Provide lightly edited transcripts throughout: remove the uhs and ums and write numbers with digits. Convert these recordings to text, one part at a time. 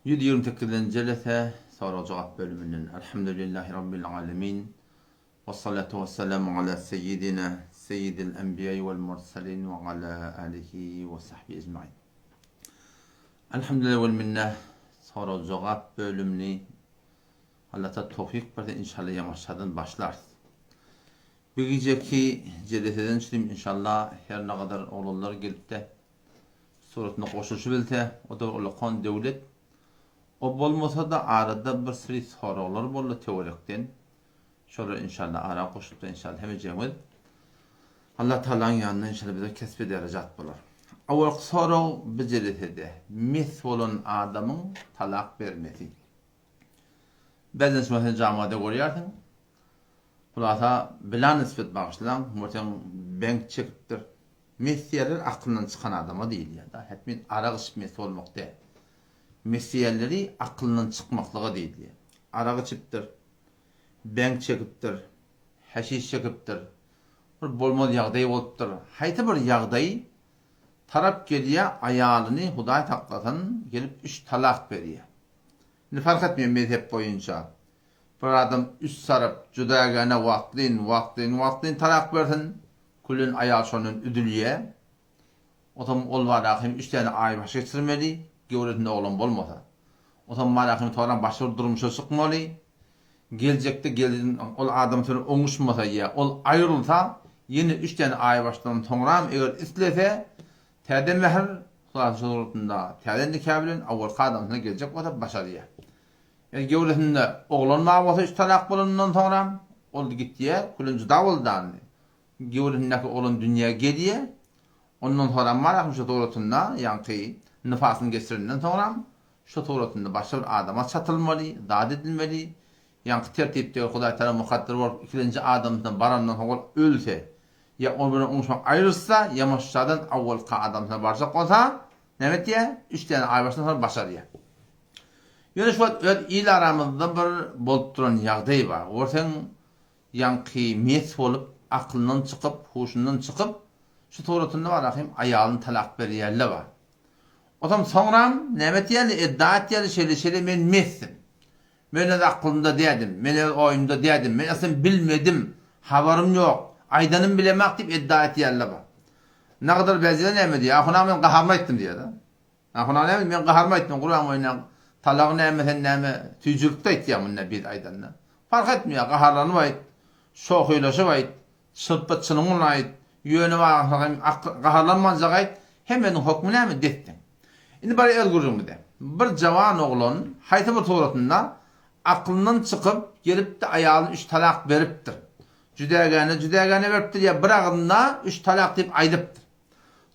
128-nji jelese sorag-jogap bölüminden. Elhamdülillahi Rabbil alemin. Wessalatu wesselamu ala seyyidina seyyidil enbiýai wel murselin we ala alihi we sahbihi ecmain. Elhamdülillah wel minne sorag-jogap bölümini Allah ta towfik berse inşallah ýaňaşadan başlarys. Bu gijeki jeleseden çürim inşallah her ne kadar oglanlar gelipde suratyna goşulyşybilse, o-da bir ullakan döwlet. O bolmasa-da arada bir süri soraglar boldy töwerekden. Şolar inşallah ara goşulypda inşallah hemejemiz Allah Tagalaň ýanynda inşallah bize kesbi derejat bolar. Awalky sorag bu jelesede mes bolan adamyň talak bermesi. Bäzden şuňa sen jamada görýärsiň. Hulasa bila nisbet bagyşlaň, görseň beňk çekipdir. Mes diýerler aklyndan çykan adama diýilýär-da. Hetmin arak içip mes bolmak däl. Mes diýerleri aklyndan çykmaklyga diýilýär. Arak içipdir, beňk çekipdir, häşiş çekipdir. Bir bolmaz ýagdaý bolupdyr. Haýsy bir ýagdaý tarap gelýär, aýalyny Hudaý saklasyn, gelip üç talak berýär. Indi fark etmeýär mezhep boýunça. Bir adam üç tarap judagäne wagtlyn, wagtlyn, wagtlyn talak bersin, külen aýal şondan üzülýär. Otam ol barada hem üç däne aýbaşy geçirmeli, göwresinde oglan bolmasa. Otam barada hem soňra başga bir durmuşa çykmaly. Geljekde gelin ol adam bilen oňuşmasa ýa ol aýrylsa, ýene üç däne aýbaşydan soňram eger islese, täze mähir, hususy suratynda täze nika bilen owalky adamsyna geljek bolsa başarýar. Eger göwresinde oglan bar bolsa üç talak bolanyndan soňram ol gitýär, külün juda boldy indi. Göwresindäki oglan dünýä gelýär. Ondan soňram bar ahym şu suratynda, ýaňky nifasyny geçirenden soňram şu suratynda başga bir adama çatylmaly, zat edilmeli. Ýaňky tertipde eger Hudaý Tagala mukadder bolup ikilenji adamsyna barandan soň ol ölse, ýa ol bilen oňuşman aýrylsa, ýamaşjadan awwalky adamsyna barjak bolsa, näme etýär? Üç däne aýbaşydan soň başarýar. Ýöne şu wagt öz il aramyzda bir bolup duran ýagdaý bar. Görseň, ýaňky mes bolup, aklyndan çykyp, huşundan çykyp, şu suratynda bar ahym aýalyny talak berýänler bar. Otam soňram näme etýärler, edda etýärler, şeýle-şeýle men mesdim. Men öz aklymda dädim, men öz oýumda dädim, men aslynda bilmedim, habarym ýok, aýdanym bilemak diýip edda etýärler bar. Nagadar bäziler näme diýýär, Ahun aga men gaharyma aýtdym diýýär-de. Ahun aga näme, men gaharyma aýtdym, Gurban boýuna talagy näme sen näme süýjülikde aýtýaň munda biz aýdanda. Parh etmeýär, gaharlanyp aýt, şohylaşyp aýt, çyrpy çynyň bilen aýt, ýöne bagyşlagyn gaharlanmanjak aýt, hemmesiniň hokmy näme dessin. Indi bar öz gürrüňimize. Bir jawan oglan haýsy bir suratynda aklyndan çykyp gelipdi aýalyna üç talak beripdir. Jüdägäne jüdägäne beripdir ýa bir agzynda üç talak diýip aýdypdyr.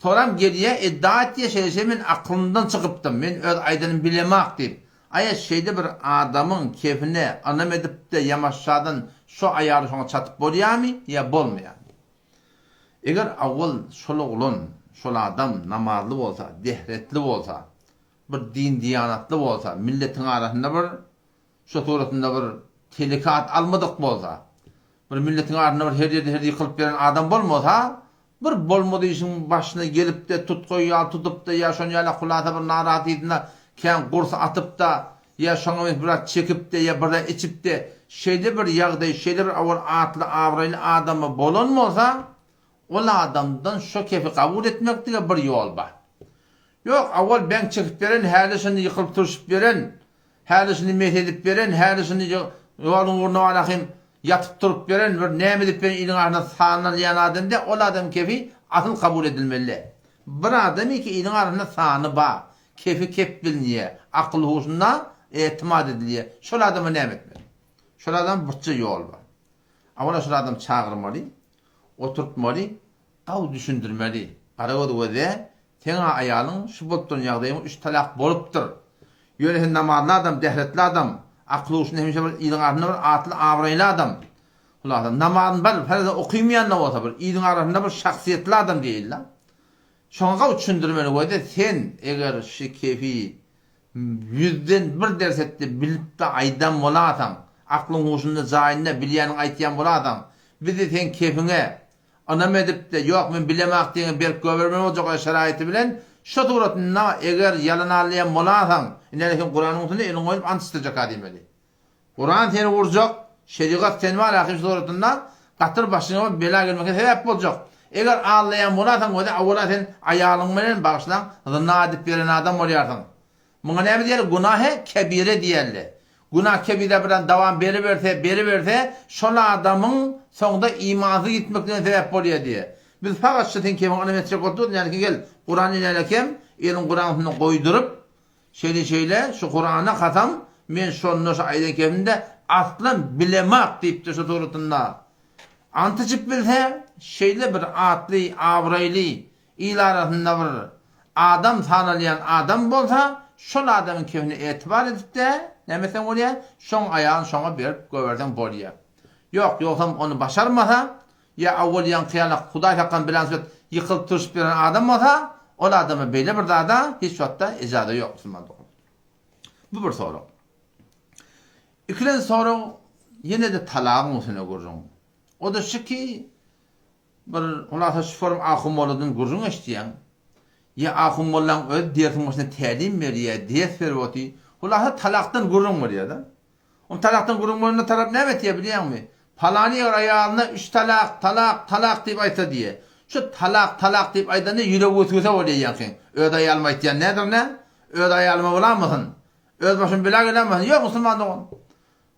Soram gelýä iddia etýä şeýle şeýle men aklymdan çykypdym men öz aýdanymy bilemak diýip. Aýa şeýle bir adamyň kefine ynam edipde ýamaşjadan şo aýaly şoňa çatyp bolýamy ýa bolmaýamy. Eger awwal şol oglan şol adam namazly bolsa dehretli bolsa bir din diýanatly bolsa milletiň arasynda bir Şo suratynda bir teleke at almadyk bolsa, bir milletiň arasynda bir her ýerde her ýykylyp ýören adam bolmasa, bir bolmady işiň başyna gelip-de, tutgaý ýaly tutup-da ýa şon ýaly hulasa bir narahatysyna kän gurs atyp-da, ýa şoňa meňzeş bir zat çekip-de, ýa bir zat içip-de, şeýle bir ýagdaý, şeýle bir owal atly-abraýly adamy bolan bolsa, ol adamdan şo kefi kabul etmeklige bir ýol bar. Ýok, owal beňk çekip beren, häli şony ýykylyp-turşup ýören, Häli şuny mes edip beren, häli şuny ýoluň ugruna barahym ýatyp turup beren, bir näme edip beren iliň arasynda sanalýan adam däl, ol adamyň kefi asyl kabul edilmeli däl. Bir adamyňky iliň arasynda sany bar, kefi kep bilinýär, akyl-huşuna etimat edilýär. Şol adama näme etmeli? Şol adama birje ýol bar. Awala şol adamy çagyrmaly, oturtmaly, gawy düşündirmeli. Garagöz göze Seň-ä aýalyň şu bolup duran ýagdaýyňa üç talak bolupdyr. Ýöne sen namazly adam, dehretli adam, akyl-huşunda hemişe bir iliň arasynda bir atly-abraýly adam. Hulasa, namazyny bir parza okymýan-da bolsa bir iliň arasynda bir şahsyýetli adam diýeýin-le. Şoňa gawy düşündirmeli we-de sen eger şu kefi ýüzden bir dersetde bilip-de aýdan bolasaň, aklyň-huşunda jaýynda bilýäniňi aýtýan bolasaň, biz-de seň kefiňe Ynam edip-de, ýok, men bilemak diýeňe berk goýbermeli boljak öz şeraýyty bilen. Şo suratynda eger ýalan alýan bolasaň, ine sen Kuranyň üstünde eliňi goýup ant içdirjek ha diýmeli. Kuran seni urjak, şerigat seni bar ahyr suratynda gatyr başyňa bir bela gelmekine sebäp boljak. Eger aldaýan bolasaň gözi awala sen aýalyň bilen bagyşlaň zyna edip ýören adam bolýarsyň. Muňa näme diýerler gunahe kebire diýerler. Günah kebire bilen dawam beriberse beriberse şol adamyň soňda imansyz gitmekligine sebäp bolýar diýýär. Biz fakat şu seň kefiňe ynam etjek bolup durus nädeki gel Kuran inälekem eliň Kuranyň üstünde goýduryp Şeýle şeýle şu Kurana kasam men şonda şu aýdan kepimde aslam bilemak diýipdir şu suratynda. Ant içip bilse şeýle bir atly abraýly il arasynda bir adam sanalýan adam bolsa şol adamyň kepine etibar edipde näme etseň bolýar şoň aýalyny şoňa berip goýberseň bolýar. Ýok ýogsam ony başarmasa Ýa awwal ýaňky ýalak Hudaý saklan bilen söz ýykylyp turşup ýören adam bolsa, ol adama beýle bir zada hiç wagtda ejaza ýok musulman dogan. Bu bir sorag. Ikilenji sorag ýene-de talagyň üstüne gürrüň. O-da şu ki, bir hulasa şu forum ahun molladan gürrüň eşidýäň. Ýa ahun mollaň özi dersiň başynda tälim berýär, ders berip otyr. Hulasa talakdan gürrüň bolýar-da. Ol talakdan gürrüň bolanda tarap näme etýär bilýäňmi? Palany eger aýalyna üç talak, talak, talak diýip aýtsa diýýär. Şu talak, talak diýip aýdanda ýüregi weswese bolýar ýaňkyň. Öz aýalyma aýtýan nädir nä? Öz aýalyma bolanmysyn? Öz başym bela gelenmisin? Ýok musulman dogan.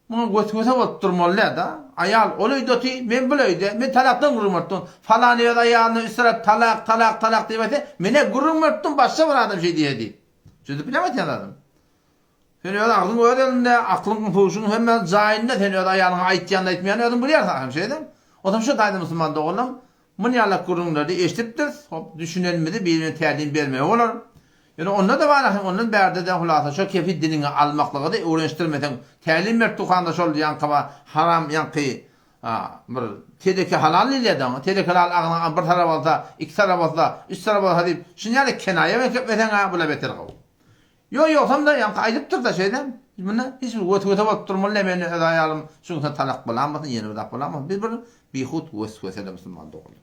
Muňa weswese bolup durmaly däl-de. Aýal ol öýde otyr, men bul öýde. Men talakdan gürrüň berip durun. Palany öz aýalyna üç tarap talak, talak, talak diýip aýtsa, men-ä gürrüň berip durun, başga bir adam şeý diýýär diýip. Çözüp bileňmi aýtýan zadymy? Sen öz agzyň öz elinde, aklyň, huşuň hemme jaýynda, sen öz aýalyňa aýtýanyny aýtmaýanyny özüň bilýärsiň ahym şeýdem. Onsoň şu taýda musulman doganlam muny ýalak gürrüňleri eşidipdiris, hop düşünenimizi birine tälim bermegi bolar. Ýöne onda-da bar ahym ondan bärde-de hulasa şo kefi diliňe almaklygy-da öwrenişdirmeseň tälim berip dukanda şol ýaňky haram ýaňky bir teleke halal diýilýär-de oňa, teleke halal agzyňa bir tarap alsa, iki tarap alsa, üç tarap alsa diýip şuny ýaly kenaýa beketmeseň-ä bula beter gowy. Ýok ýogsam-da ýaňky aýdypdyr-da şeýdem. Munda hiç bir weswese bolup durmaly däl, men öz aýalym şuňsa talak bolanmasyn, ýene bir zat bolanmasyn. Biz bir bihut wesweseli musulman doganlar.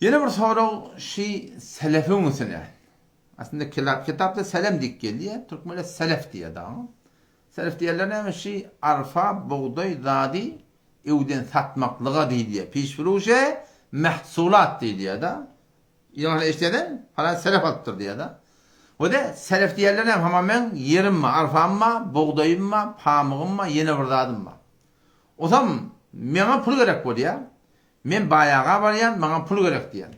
Ýene bir sorag şi selefiň üstüne. Aslynda kelap kitapda selem diýip gelýär, türkmenler selef diýýär dagy. Selef diýerler näme şi arfa, bugdaý zady öwden satmaklyga diýilýär. Pişfuruşe mehsulat diýilýär-de. Ýagny eşdeden falan selef alypdyr diýýär-de. We-de selef diýerler näme, hamana meň ýerim bar, arpam bar, bugdaýym bar, pamygym bar, ýene bir zadym bar. Osam meňa pul gerek bolýar. Men baýaga barýan, maňa pul gerek diýýär.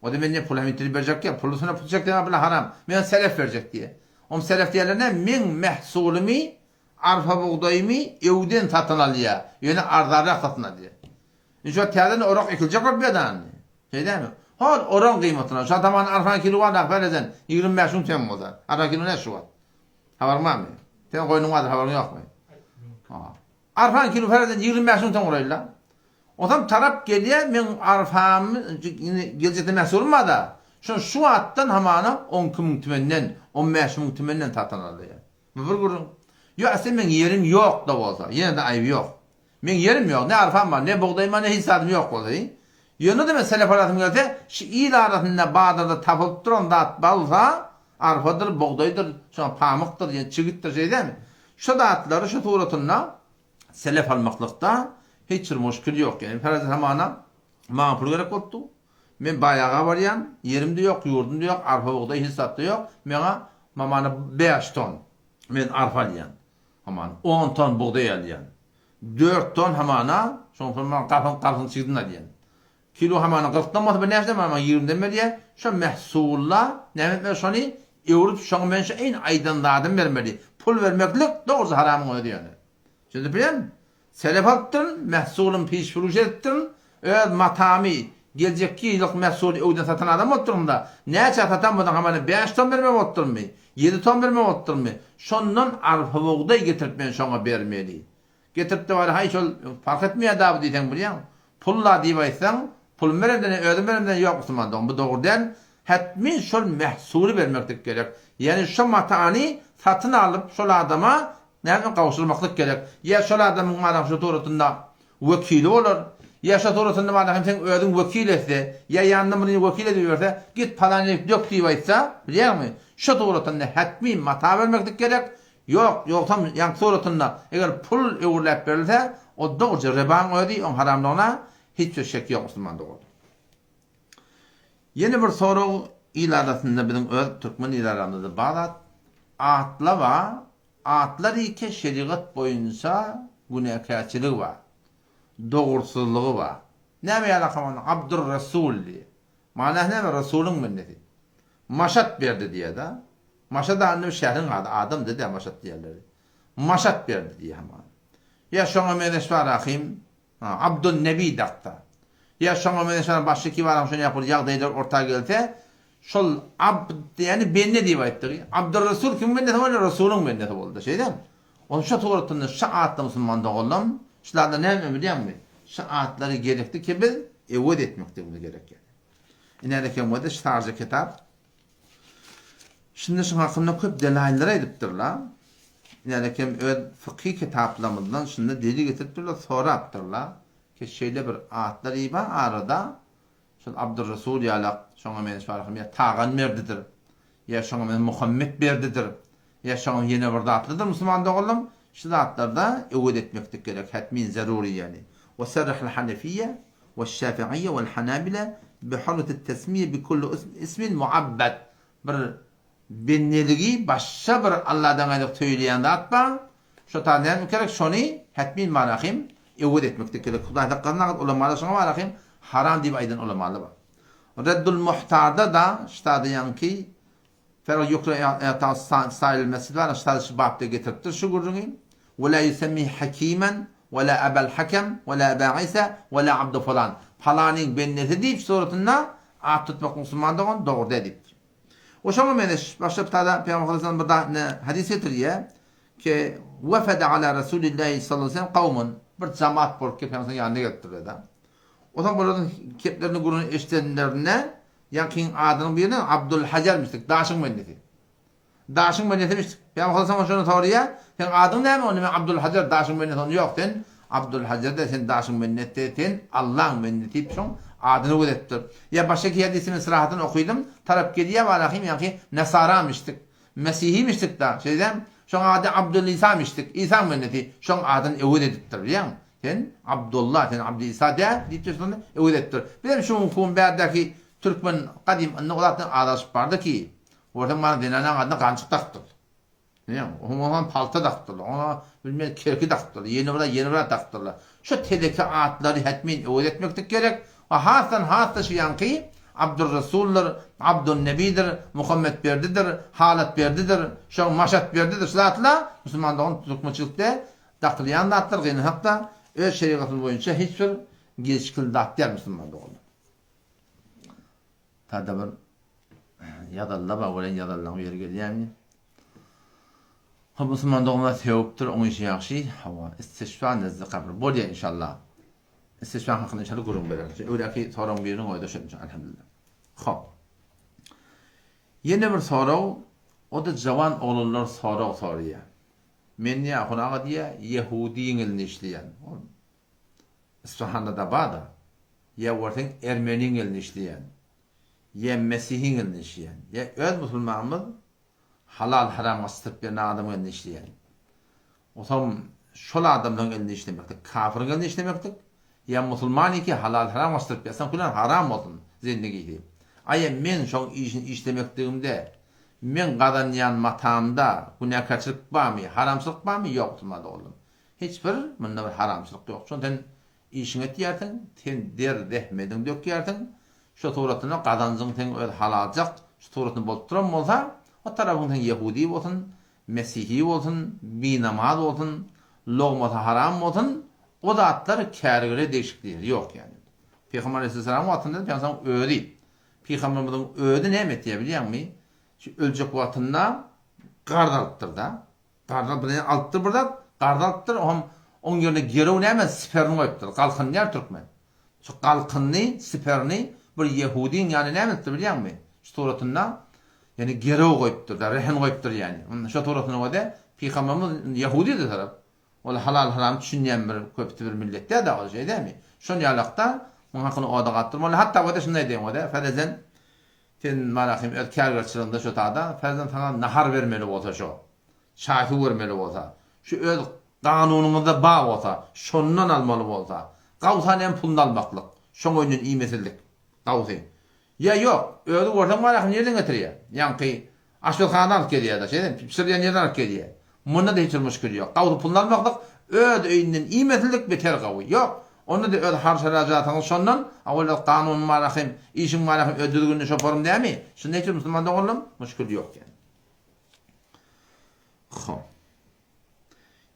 O-da men ne pul hem itirip berjek diýýär, pulusyna pul çekseň bile haram. Meňa selef berjek diýýär. Om selef diýerler näme, meň mehsulymy, arpa-bugdaýymy öwden satyn alýar, ýöne arzanrak satyn alýar. Indi şu wagt täzeden orak ekiljek bolup ýadan. Şeýdämi? Hol oraň gyýmatyna. Şu ataman arpan kilo bar nahbel eden 25 müň tenge bolsa. Arpan kilo näçe şu wagt? Habaryň barmy? Sen goýnuň bardyr habaryň ýokmy? Ha. Arpan kilo her eden 25 müň tenge uraýla. Onsoň tarap gelýär, meň arpamy indi geljekde mähsulym bar-da. Şony şu wagtdan hamana 12 müň tümenden, 15 müň tümenden satyn alýar. Bu bir gürrüň. Ýok, aslynda meň ýerim ýok-da bolsa, ýene-de aýby ýok. Meň ýerim ýok, ne arpam bar, ne bugdaýym bar, ne hiç zadym ýok bolsa. Ýöne-de men selef alasym gelse, şu il arasynda bazarda tapylyp duran zat bolsa, arpadyr, bugdaýdyr, şoňa pamykdyr, ýa çigitdir, şeý dälmi? Şu zatlary şu suratynda selef almaklykda hiç bir muşkil ýok. Ýagny, faraz hamana maňa pul gerek bolupdy. Men baýaga barýan, ýerim-de ýok, ýurdum-da ýok, arpa-bugdaý hiç zat-da ýok. Maňa mamana bäş ton men arpa alýan. Hamana on ton bugdaý alýan. Dört ton hamana, şoň soň maňa gapyň gapyň çigdini alýan. Kilo hamana kyrkdan bolsa bir näçeden maňa ýigrimiden berýär. Şo mehsulla näme etmeli şony öwrüp şoňa men şu eýni aýdan zadymy bermeli. Pul bermeklik dogrusy haramyň özi ýöne. Düşünip bilýäňmi? Selef alypdyryn, mehsulym piş-puruş edipdirin, öz matamy, geljekki ýyllyk mehsuly öwden satan adam bolupdyryn-da, näçä satan bolsaň hamana bäş ton bermeli bolupdyrynmy, ýedi ton bermeli bolupdyrynmy, şondan arpa-bugdaý getirip men şoňa bermeli. Getirip-de bary, haý şol parh etmeýär daby diýseň bilýäň, pul-la diýip aýtsaň, pulumy beremde ne özüm beremde ne ýok musulman dogan, bu dogry däl. Hetmin şol mehsuly bermeklik gerek. Ýagny şo matany satyn alyp şol adama Näme gowşurmaklyk gerek? Ýa şol adamyň maňa şu suratynda wekili bolar, Ýa şo suratynda bar hem seň özüň wekil etse, ýa ýanynda birini wekil edip iberse, git palan ýerik dök diýip aýtsa, bilýäňmi, şo suratynda hetmi mata bermeklik gerek, ýok, ýogsam ýaňky suratynda eger pul öwürläp berilse, o dogruja ribaň özi, oň haramlygyna hiç bir şek ýok musulman dogan. Ýene bir sorag il arasynda biziň öz türkmen il aramyzda bar zat, atla bar, atlar ike şerigat boýunça günäkärçiligi bar. Dogrusyzlygy bar. Näme ýalakam onda Abdurresul diýýär. Manasy näme Resulyň bendesi. Maşat berdi diýýär-de. Maşat indi bir şäheriň ady, adam dä Maşat diýýärler. Maşat berdi diýýär hamana. Ýa şoňa meňzeş bar ahym, Abdun Nebi dakda. Ýa şoňa meňzeş bar başga ki bar şoň ýaly bir ýagdaýlar orta gelse, şol Abd diýeni bende diýip aýtdyk. Abdurresul kimiň bendesi boldy? Resulyň bendesi boldy. Şeýdemi? Ol şo suratynda şu atly musulman doganlam, şularda näme bilýäňmi? Şu atlary gerekdi ki biz öwez etmekdigimiz gerek ýaly. Ine eken bolsa şu sarja kitap. Şunda şuň hakynda köp delaýyllar aýdypdyrlar. Ine eken öz fykhy kitaplarymyzdan şunda delil getiripdirler, sorapdyrlar ki şeýle bir atlar iba arada Şol Abdurresul ýalak, şoňa meňzeş bar ýa Tagan Berdidir, ýa şoňa meňzeş Muhammet Berdidir, ýa şoňa ýene bir zatlydyr musulman doganlarym, şu zatlarda öwez etmeklik gerek, hetmin zerury ýaly. We sarrahal hanefiýe we şafiiýe wel hanabile bi hurmetit tesmiýe bi kulli ismin muabbad bir Bendeligi başga bir Alladan gaýry söýülýän zat bar. Şo ta näme gerek şony hetmin barahym öwez etmeklik gerek. Hudaý saklasyn agyz ulamalar şoňa barahym haram diýip aýdan ulamalar bar. Reddul Muhtarda da ştada ýaňky Ferg ýukra ýa saýyl mesjid bar ştada şu bapda getiripdir şu gürrüňi. We la ýusemmi hakimen we la abal hakem we la aba Isa we la abdu falan. Palanyň bendesi diýip suratynda at tutmak musulman dogan dogry däl diýipdir. We şoňa meňzeş başga bir tada Pygamber sallallahu bir da hadys getirýär ki wefede ala Resulillahi sallallahu aleyhi ve sellem kawmun bir jamaat bolup ki Pygamber ýanyna gelipdirler da. Onsoň bularyň keplerini gürrüňini eşidenlerinde ýaňkyň adynyň birine Abdul Hajar mislik daşyň bendesi. Daşyň bendesi mislik. Pygamber sallallahu aleyhi ve sellem şony soraýar, Seň adyň näme? Onda men Abdul Hajar daşyň bendesi. Onda ýok sen Abdul Hajar däl, sen daşyň bendesi däl, sen Allaň bendesi diýip şoň adyny gözetipdir. Ýa başga iki hadysy men syrahatdan okydym, tarap gelýär walahym ýaňky Nasaramişdik, Mesihimişdik da, şeýdäm, şoň ady Abdul Isamişdik, Isaň bendesi, şoň adyny öwez edipdir, bilýäňmi? Sen Abdullah, sen Abdy Isa däl diýipdir şony öwez edipdir. Bizem şu günki bärdäki türkmen gadym indi o zatdan azaşyp bardy ki, görseň mana zenanaň adyna ganjyk dakypdyr. Ýa, oňa palta dakypdyrlar, oňa bilmän kerki dakypdyrlar, ýene bir zat, ýene bir zat dakypdyrlar. Şu teleke atlary hetmin öwez etmeklik gerek. We hasdan has-da şu ýaňky Abdurresuldyr, Abdunnebidir, Muhammetberdidir, Halatberdidir, şoň Maşatberdidir şu zatlar musulman dogan türkmençilikde dakylýan zatlar gynansak-da öz şerigatymyz boýunça hiç bir gelşikli zat däl musulman doganlar. Tada bir ýazalla bar welin ýazallaň ýeri gelýärmi? Hop musulman doganlar sögüpdir, oň işi ýagşy. Hawa, istişfa nezdi kabr. Bolýar inşallah. Istişfa hakynda inşallah gürrüň bereris. Öýdäki soragyň birini goýdy şol elhamdülillah. Hop. Ýene bir sorag, o da jawan oglanlar sorag soraýar. Men diýýär, Ahun aga diýýär, ýehudiň elinde işleýän. Isfahanda-da bar-da. Ýa görseň ermeniň elinde işleýän, ýa mesihiň elinde işleýän, ýa öz musulmanymyz halal-haram gaçdyryp ýören adamyň elinde işleýän. Otam şol adamlaryň elinde işlemeklik, kafiriň elinde işlemeklik, ýa musulman iki halal-haram gaçdyryp ýatsaň külen haram bolsun zendigisi. Aýa men şoň işini işlemekligimde, meň gazanýan matamda günäkärçilik barmy, haramçylyk barmy? Ýok musulman doganlarym. Hiç bir munda bir haramçylyk ýok. Şony sen işiňi etýärsiň, sen der zähmediňi dökýärsiň. Şo suratynda gazanjyň seň öz halaljak şu suratynda bolup duran bolsa, o tarapyň seň ýehudi bolsun, mesihi bolsun, binamaz bolsun, logmasy haram bolsun, o zatlar kärgere degişikli ýeri ýok ýani. Pygamber aleyhisselamyň wagtynda Pygamberimiziň özi, Pygamberimiziň özi näme etýär bilýäňmi? Şu öljek wagtynda garz alypdyr-da. Garz bir alypdyr bir zat, garz alypdyr, oňam oň ýerine gerew näme siperini goýupdyr. Galkynýar türkmen. Şu galkynny, siperini bir ýehudyň ýany näme edipdir bilýäňmi? Şu suratynda ýani gerew goýupdyr-da, rehin goýupdyr ýani. Onda şu suratynda göze pygamberimiz ýehudydy tarap. Ol halal-haramy düşünýän bir köpüsi bir millet däl-de ol şeý dälmi? Şon ýalakda muň hakyny oda gatdyrmaly. Hatda o-da şunday diýen o-da, Ferezen sen Marahym öz kärgerçiligiňde şo tada, Ferezen saňa nahar bermeli bolsa şo, çaý-suw bermeli bolsa, şu öz kanunyňyzda bar bolsa, şondan almaly bolsa, gawsa näme puluny almaklyk, şoň öýünden iýmesizlik, gawsy. Ýa ýok, özi görseň Marahym nirden getirýär? Ýaňky Aşpezhanadan alyp gelýär-de, şeýdip, bişirilýän ýerden alyp gelýär. Munda-da hiç bir muşkil ýok. Gawuny puluna almaklyk, öz öýünden iýmesizlik beter gawy. Ýok, onda-da öz harç-harajatyňyz şondan, a ol öz kanunyň bar ahym, işiň bar ahym, öz düzgünini şoparym dämi? Şunda hiç bir musulman doganlarym muşkil ýok ýani. Hop.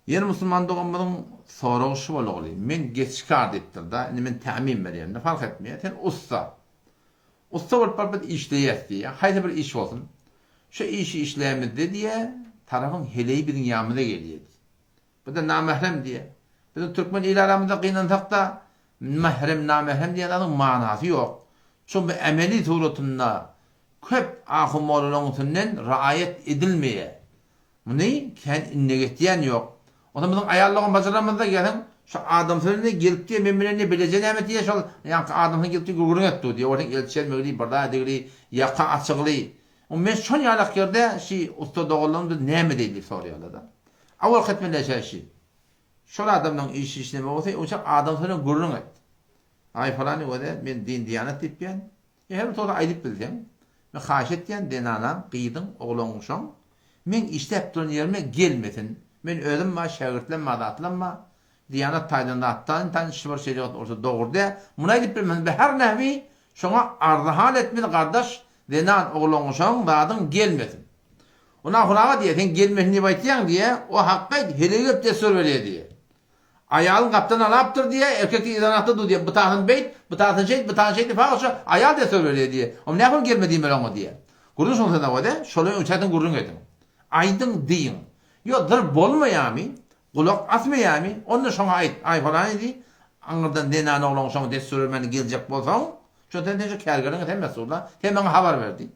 Ýene musulman doganymyzyň soragy şu bolagly, men geçkar diýipdir-da, indi men tämim berýän, fark etmeýär, sen ussa. Ussa bolup baryp biz işleýäs diýýär. Haýsy bir iş bolsun. Şu işi işlämizde diýýär, tarapyň heleýi biziň ýanymyza gelýär diýýär. Bu-da namährem diýýär. Biziň türkmen il aramyzda gynansak-da, mährem, namährem diýen zadyň manasy ýok. Şol bir emeli suratynda köp ahun-mollalaryň üstünden raýat edilmeýär. Muny kän indek etýän ýok. Onsoň biziň aýal dogan bajylarymyzda gelseň, şu adamsy bilen gelip diýe, men bilen diýe, bileje näme diýe, şol ýaňky adamsy gelip diýe gürrüň etdi diýe, ortaň el çelmegli, bir zat edegli, ýaka açygly. O men şon ýalak ýerde şi ussa doganlarym biz näme edeýin diýip soraýarlar-da. Awalky etmeli şä şi. Şol adamlaryň işi işleme bolsa, onça adamsy bilen gürrüň et. Aý falany göze, men din-diýanat diýipýän. Eger bu toýda aýdyp bilseň, men haýyş etýän, zenanaň, gyzyň, oglaň, uşaň meň işläp duran ýerime gelmesin. Men özüm bar, şägirtlem bar, zatlam bar. Diýanat taýdan zatdan taýdan şu bir şerigat bolsa dogry däl. Muny aýdyp bilmeseň, be her nähwi şoňa arzy-hal etmeli, gardaş, zenan, oglaň, uşaň, zadyň gelmesin. Ondan Hudaga diýýär, sen gelmesin diýip aýtýaň diýýär, o hakga aýt, heleý gelip dessur berýär diýýär. Aýalyň gapdan alapdyr diýýär, erkek diýýär yzanakda dur diýýär, bu tasyny beýt, bu tasyny şeýt, bu tasyny şeýt diýip hawa şo aýal dessur berýär diýýär. Onda nähili gelme diýmeli oňa diýýär. Gürrüň şoň söz owaza, şoly öňçäden gürrüň ediň. Aýdyň diýiň. Ýo dyr bolmaýamy, gulak asmaýamy, onda şoňa aýt, aý falany diý, aňyrdan zenan oglan şoňa dessur bermäni geljek bolsaň, şo sen sen şo kärgeriňe sen mesul-la, sen maňa habar ber diý.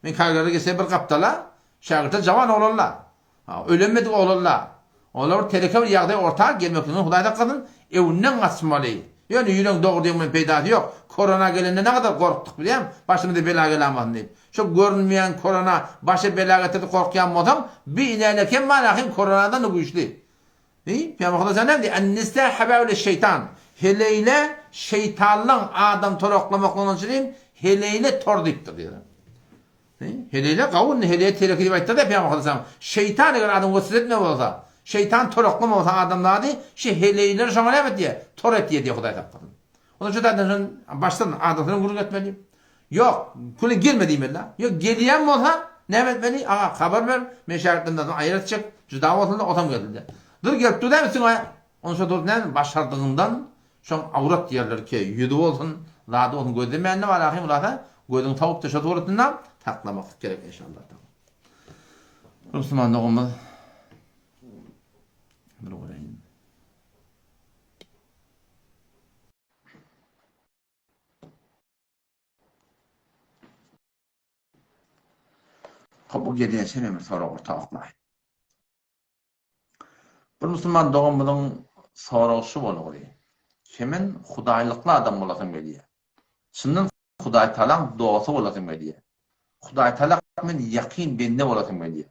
Men kärgere geçsem bir gapdala, şägirtler jawan oglanla. Ha, ölenmedik oglanla. Olar bir teleke bir ýagdaý orta gelmekliginden Hudaý saklasyn, öwünden gaçmaly. Ýöne ýüregiň dogry diýen bilen peýdasy ýok. Korona gelende nägadar gorkdyk bilýäňmi? Başymyza bela gelamasyn diýip. Şo görünmeýän korona başa bela getirdi korkýan bolsaň, bi inäle kem bar ahym koronadan-da güýçli. Diý, Pygamber Hudaý näme diýýär? An-nisa habailü şeýtan. Heleýle şeýtanlaň adam toraklamaklygyndan çynym heleýle tor diýipdir diýýär. Diý, heleýle gawy indi heleýe teleke diýip aýtdy-da Pygamber Hudaý Şeýtan eger adam weswese etme bolsa, şeýtan toraklama bolsa adamzady, şi heleýleri şoňa näme etýär? Tor etýär diýýär Hudaý saklasyn. Onda şu taýdan şony başdan adamsyna gürrüň etmeli. Ýok, küle gelme diýmeli-dä. Ýok, gelýän bolsa, näme etmeli? Aga, habar ber, men şägirtlerimden aýry etjek, jyda bolsun-da, otam gelsin-de. Dur, gelip dur dämi üstüňe? Onda şo durup näme, başardygyňdan şoň awrat ýerleri ke, ýüzi bolsun, zady bolsun gözlemände bar ahym hulasa, gözüňi sowup-da şo suratynda saklamaklyk gerek enşallah. Musulman doganymyz bir göreýin. Hop, bu gelýänçä men bir sorag orta oklaýyn. Bir musulman doganymyzyň soragy şu bolguly. Kemen hudaýlykly adam bolasym gelýär. Çyndan Hudaý Tagalaň dosty bolasym gelýär. Hudaý Tagala men ýakyn bende bolasym gelýär.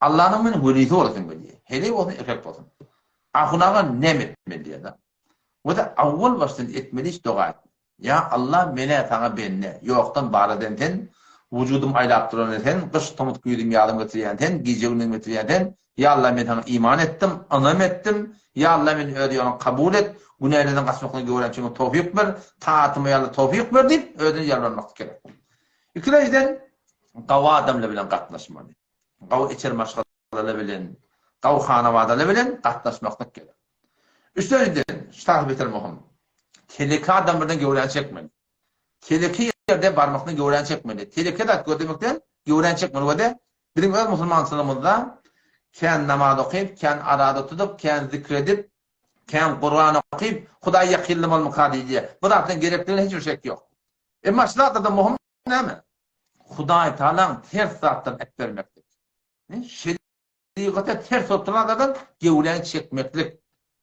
Allanyň men welisi bolasym gelýär. Heleý bolsun, erkek bolsun. Ahun aga näme etmeli diýýär-de. Wada awwal başdan etmeli iş doga etmek. Ýa Alla menä saňa bende, ýokdan bar eden sen, wujudym aýlap duran sen, gyş tomus güýzüm ýazym getirýän sen, gije gündizim getirýän sen, ýa Alla men saňa iman etdim, ynam etdim, ýa Alla meni öz ýoluňa kabul et, günälerden gaçmaklyga göwräm çeňňe towfyk ber, taatyma ýa Alla towfyk ber diýip özüne ýalbarmaklyk gerek. Ikilenjiden gawy adamlar bilen gatnaşmaly. Gawy içeri maşgalalar bilen, gawy hanabadalar bilen gatnaşmaklyk gerek. Üçünjiden, şu tarapy beter möhüm. Teleke adamlardan göwräni çekmeli. Teleke ýerde barmakdan göwräni çekmeli. Teleke zat gözlemekden göwräni çekmeli we-de biziň öz musulmançylygymyzda kän namaz okyp, kän araza tutup, kän zikr edip, kän Kuran okyp, Hudaýa ýakynlamalymyka diýilýär. Bu zatlaryň gerekligine hiç bir şek ýok. Emma şu zatlardan möhüm näme? Hudaý Tagalaň ters zatdan äpbermeklik. Şerigata ters bolup duran zatlardan göwräňi çekmeklik.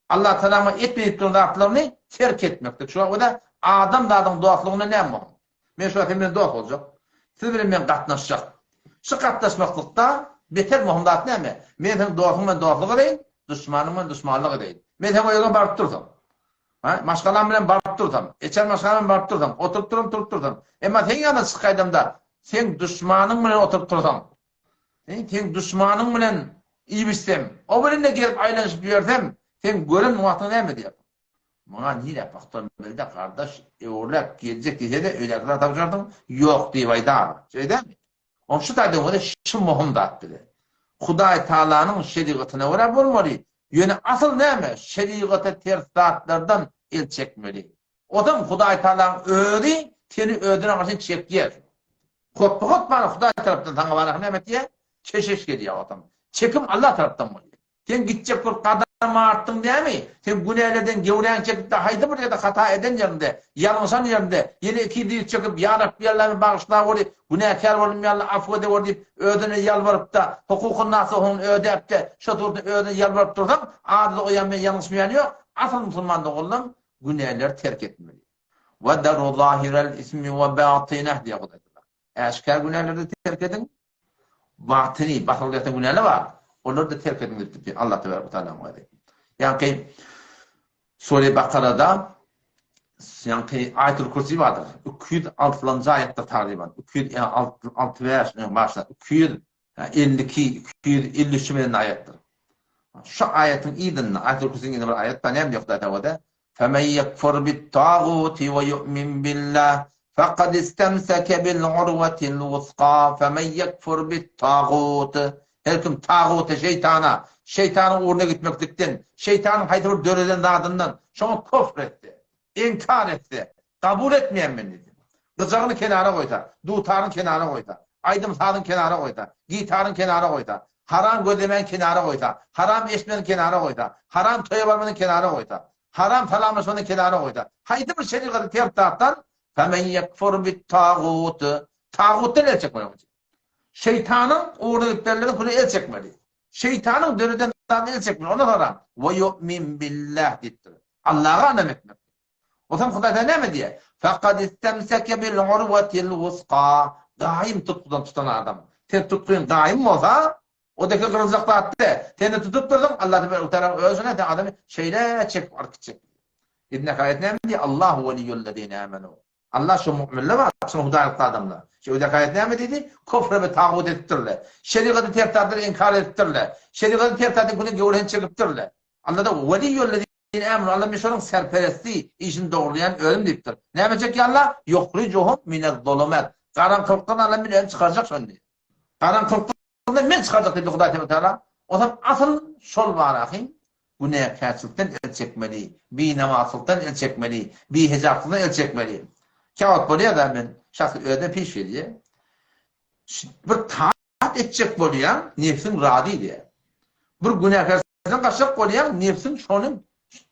Allah Tagala etme diýip duran zatlaryny terk etmeklik. Şuňa görä adam zadyň dostlugynda näme bar? Men şu wagt sen bilen dost boljak. Siz bilen men gatnaşjak. Şu gatnaşmaklykda beter möhüm zat näme? Men seniň dostuň bilen dostluk edeýin, duşmanyň bilen duşmanlyk edeýin. Men seniň öýüňe baryp dursam, ha, maşgalam bilen baryp dursam, eçen maşgalam bilen baryp dursam, oturyp duram, turup dursam. Emma seň ýanyňa çykyp gaýdamda, seň duşmanyň bilen oturyp tursam, seň duşmanyň bilen iýip-içsem, o bilen-de gezip aýlanyşyp ýörsem, seň gören wagtyň näme diýersiň? Muňa nirä bakdan bilde gardaş öwrüläp geljek diýsede öýdäkiler tabşyrarsyň ýok diýip aýdar. Şeý dälmi? Oň şu taýdan görä şu möhüm zat bize. Hudaý Tagalanyň şerigatyna görä bolmaly. Ýöne asyl näme? Şerigata ters zatlardan el çekmeli. Ozam Hudaý Tagalaň özi seni özüne garşy çekýär. Hotba-hot bana Hudaý tarapdan saňa bana näme etýär? Keşiş gelýär otam. Çekim Allah tarapdan bolýar. Sen gitjek bir gadam artdyň dämi? Sen günälerden gewräňi çekip-de haýsy bir ýerde hata eden ýeriňde, ýalňyşan ýeriňde, ýene iki dyz çöküp, Ýa Rabbi Alla meni bagyşlaweri, günäkär boldum ýa Alla afw edeweri diýip, özüne ýalbaryp-da, hukuky-nasuhyny ödäp-de, şo suratda özüne ýalbaryp dursaň, adyda o ýan men ýalňyşmaýan ýok, asyl musulman doganlam günäleri terk etmeli. Ve deru zahirel ismi ve batineh diýýär Hudaý Tagala. Äşgär günäleri-de terk ediň, Batyny, batyl ýatan günäler bar. Olary-da terk ediň diýipdir Allah tebarek we taala özi. Ýaňky Sure Bakarada ýaňky Aýatul Kürsi bardyr. 206-njy aýatdyr tagryban. 265 başla 252 253 bilen aýatdyr. Şu aýatyň yzynda Aýatul Kürsiniň ýene bir aýat bar. Näme diýýär Hudaý Tagala? Femen ýekfur bit-taguti we ýu'min billah fekad istemseke bil-urwetil wusga femen ýekfur bit-tagut Her kim taguta, şeýtana, şeýtanyň ugruna gitmeklikden, şeýtanyň haýsy bir döreden zadyndan şoňa kofr etse, inkar etse, kabul etmeýän men diýdi. Gyjagyny kenara goýsa, dutaryny kenara goýsa, aýdym-sazyny kenara goýsa, gitaryny kenara goýsa, haram gözlemäni kenara goýsa, haram eşitmeni kenara goýsa, haram toýa barmany kenara goýsa, haram salamlaşmany kenara goýsa, haýsy bir şerigaty ters zatdan, Femen ýekfur bit-tagut, tagutdan el çekmeli onuň üçin. Şeýtanyň ugruna gitmelilerden küle el çekmeli. Şeýtanyň döreden zadyna el çekmeli. Ondan soňra, Ve ýu'min billah diýipdir. Allaha ynam etmek. Onsoň Hudaý Tagala näme diýýär? Fekad istemseke bil urwatil wusga. Gaýym tutgudan tutan adam. Sen tutgyň gaýym bolsa, o deke gyryljak zat däl. Sen-de tutup dursaň, Allah tebarek we taala özüne sen adamy şeýle çekip alyp gitjek. Ibn Hakaýat näme diýýär? Allahu weliýullezine amenu. Allah şo mu'minler bar, şo hudaýlykly adamlar. Şu öýdäki aýat näme diýdi? Kufr we tagut edipdirler. Şerigaty ters zatlary inkar edipdirler. Şerigaty ters zadyň küne göwresini çekipdirler. Allah-da weliýullezine Ämr Alla men şolaryň serperesti, işini dogrulaýan özüm diýipdir. Näme etjek ýa Alla? Ýuhrijuhum minez-zulumat. Garaňkylykdan Alla men özüm çykarjak şony diýýär. Garaňkylykdan men çykarjak diýdi Hudaý Tebarek Teala. Onsoň asyl şol bar ahym, günäkärçilikden el çekmeli, binamazlykdan el çekmeli, bihejaplykdan el çekmeli. Käwagt bolýar-da men şahsy özüme piş gelýär. Bir taat etjek bolýaň, nebsiň razy edýär. Bir günäkär Sen gaçjak bolýaň, nebsiň şony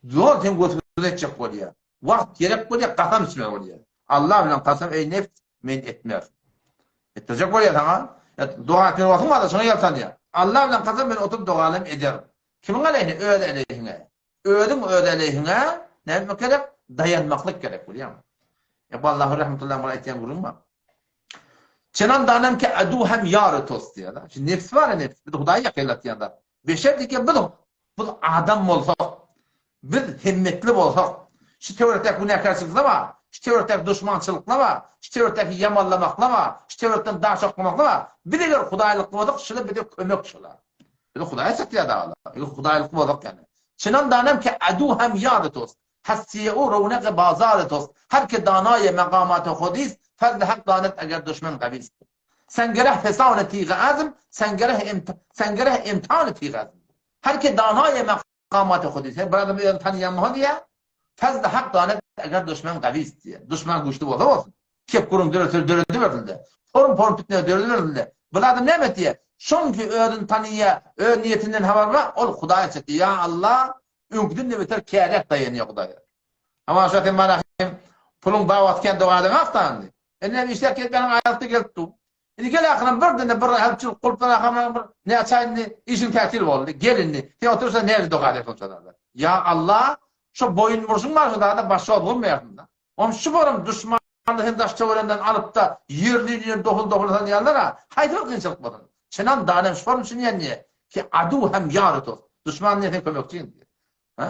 zor seň götüňden etjek bolýar. Wagt gerek bolýar, kasam içmeli bolýar. Allah bilen kasam, eý nebs, men etmerin. Etdirjek bolýar saňa. Doga etmeli wagtyň barda, şoňa ýaltanýar. Allah bilen kasam, men oturyp dogalam ederin. Kimiň aleýhine? Öz aleýhiňe. Özüň öz aleýhiňe näme etmek gerek? Daýanmaklyk gerek, bilýäňmi? Ykbal Lahori rahmetullahi alayh aýtýan gürrüň bar. Çenan danem ki adu hem ýar tost diýýär. Şu nefs bar, nefs. Biz Hudaýy ýakynlatýan zat. Beşer diýip biz biz adam bolsak, biz himmetli bolsak, şu töwerekdäki günäkärçilikler bar, şu töwerekdäki duşmançylyklar bar, şu töwerekdäki ýamanlamaklar bar, şu töwerekden daş oklamaklar bar. Biz eger hudaýlykly bolsak, şular bize kömek şular. Bizi Hudaýa çatýar daglar. Eger hudaýlykly bolsak ýani. Çenan danem ki adu hem ýar tost. Hasiýe u rownaky bazary tost. Her ki danaýe meqamaty hudist, fazly hak danet eger duşmen gawist. Sengereh fesany tigy azm, sengereh sengereh imtihany tigy azm. Her ki danaýe meqamaty hudist. Her bir adam özüni tanaýan bolsa diýýär, fazly hak danet eger duşmen gawist diýýär. Duşman güýçli bolsa bolsun. Kep gürrüň döretse döredibersin-de. Forum-forum pitne döredibersin-de. Bir adam näme etýär? Şoňki özüni tanaýar, öz niýetinden habar bar, ol Hudaýa çekýär. Ýa Allah, Öňküden-de beter käräk daýanýar Hudaýa. Hawa, şo sen maňa hem puluň bar wagty kän doga edeňok da indi. Indi hem işläp gelip ýanyňa aýlykda gelip dur. Indi gel ahyryn birden-de bir hälçilik gulpdan ahyryn bir näçe aý indi işiň tätil boldy. Gel indi. Sen otursa näle doga edersiň şo zada. Ýa Allah, şo boýun burşuň bar şu zada başga gozgamaýarsyň-da. Onuň şu bolan duşmany sen daş töwerenden alyp-da ýerli-ýerli dohul-dohul sanýarlar-a, haýsy bir kynçylyk bolsun. Çynan danem şu bolan üçin diýen diýe, ki adu hem ýar tost. Duşman diýen sen kömekçiň diýe.